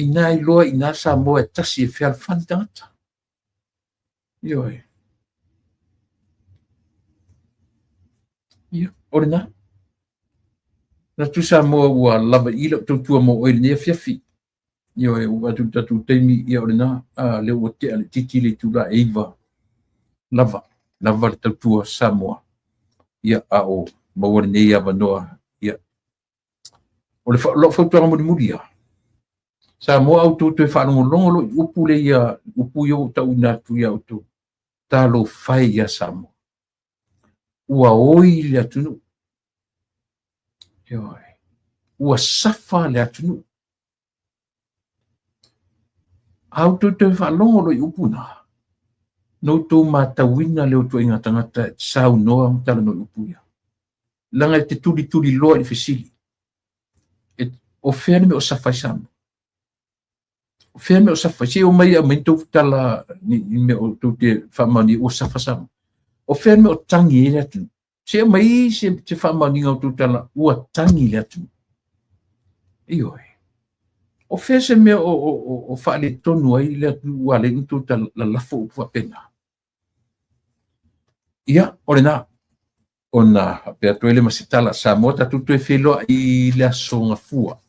Ina iloa ina Samoa e tasi e fealofani tagata. Ioe. Ia, o lena. Manatu Samoa ua lava i lau tautua mo oe i lenei afiafi. Ioe, ua atu le tatou taimi, ia o lena, a, lea ua tea le titi le itula e 9 lava, lava le tautua Samoa. Ia, a o maua lenei avanoa, ia. O le lou fautuaga mulimuli ia, Samoa a outou toe faalogologo loa i upu lea ia, upu ia ua ou tauina atu ia outou, talofa e ia Samoa. Ua oi le atunuu. Ioe. Ua safa le atunuu. A outou toe faalogo loa i upu na, na outou matauina le ituaiga tagata e saunoa ma talanoa i upu ia. Leaga e te tulituliloa i le fesili. E, o fea le mea o safa ai Samoa? O fea le mea o safa ai? Se i omai e aumai ni tou tala ni, ni mea o tou te faamaonia ua safa Samoa. O fea le mea o tagi ai le atunuu? Se i aumai se, se faamaoniga o tou tala ua tagi le atunuu. Ioe. O fea se mea o, o, o, o faaletonu ai le atunuu ua ala ai ona tou lalafo upu faapena? Ia, o lena. Ona faapea atu ai lea ma se tala, Samoa tatou toe feiloai i le aso Gafua.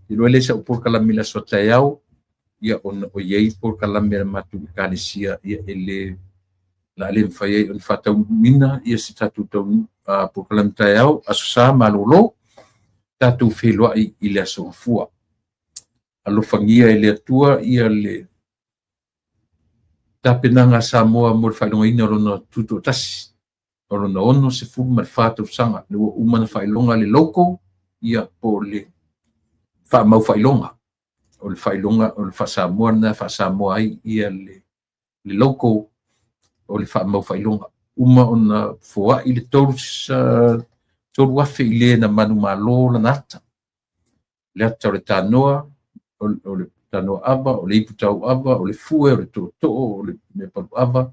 Iloa lea sa ou polokalame i le aso taeao, ia ona o i ai polokalame a le matou ekalesia, ia e le la le mafai ai ona faataunuuina ia se tatou taunu polokalame taeao, aso Sa malolo, tatou feiloai i le aso Gafua. Alofagia e le Atua ia le tapenaga a Samoa mo le faailogaina o lona tutoatasi, o lona 64 tausaga, lea ua uma ona faailoga le logo, ia po o le faamau faailoga. O le faailoga o le faa-Samoa lena e faa-Samoa ai ia le logo o le faamau faailoga. Uma ona foai le 3,000 i le na manumalo lana ata. Le ata o le tanoa, o le tanoa ava, o le ipu tau ava, o le fue, o le tootoo, o le mea palu ava,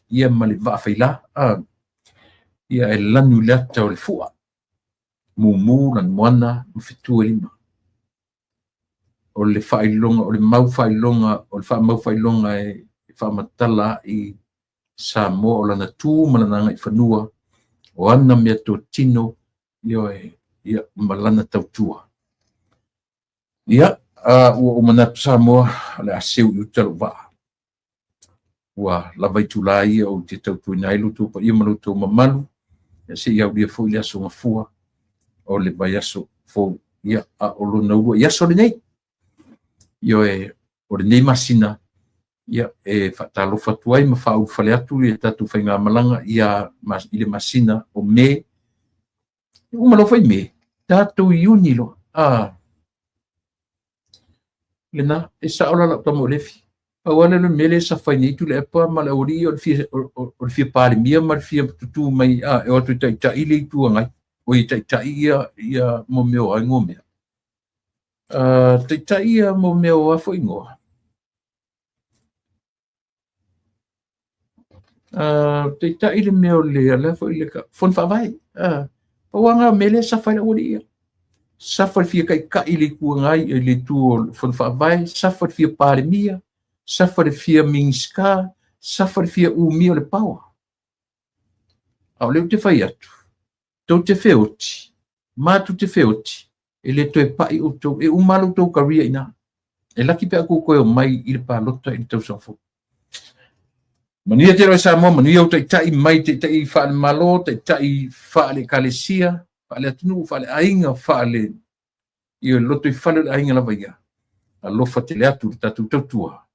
ia ma le vaa faila. Ia e lanu i le ata o le fua, mumu, lanumoana, ma fetu e lima. O le faailoga, o le mau faailoga, o le faamau faailoga e faamatala i Samoa o lana tu ma lana agaifanua, o ana mea totino, ioe, ia, ma lana tautua. Ia, ua ou manatu Samoa, o le a seu i uta lou vaa. Ua lava itula ia ou te tautuaina ai lo outou paia ma lo outou mamalu, ia se i aulia foi le aso Gafua o le vaiaso fou, ia, a o lona uluai aso lenei. Ioe, o lenei masina, ia, e faatalofa atu ai ma faaulufale atu i le tatou faigamalaga ia, i le masina o Me. Uma loa foi Me, tatou Iuni loa. Lena, e sao la lau tama o Lefi. Pau lava lea o le mea lea e safa ai nei Tuilaepa ma le aualii o le fia, o le fia Palemia ma le fia tutū mai, e o atu e taitai le Itu Agai, o ia taitai ia, ia mo mea o a igoa mea. Taitai ia mo mea o a foi igoa. Taitai le mea o le, a foi le Fono Faavae. Pau lava lena o mea lea e safa ai le aualii ia. Safa le fia taitai i le Itu Agai, i le itu o le Fono Faavae, safa le fia Palemia, safa le fia Minisita, safa le fia umia o le power. A o lea ou te fai atu, tou te feoti, matou te feoti, e le toe pai outou, e uma lava lo outou career i ina. E laki pe a outou toe omai i le palota i le tausaga fou. Manuia tele oe Samoa, manuia ou taitai mai taitai faale-Malo, taitai faale-Ekalesia, faale-atunuu, faale-aiga, faale i le lotoifale o le aiga lava ia. Alofa tele atu le tatou tautua.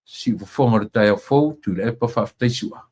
Siufofoga o le taeao fou, Tuilaepa faafetai Su'a.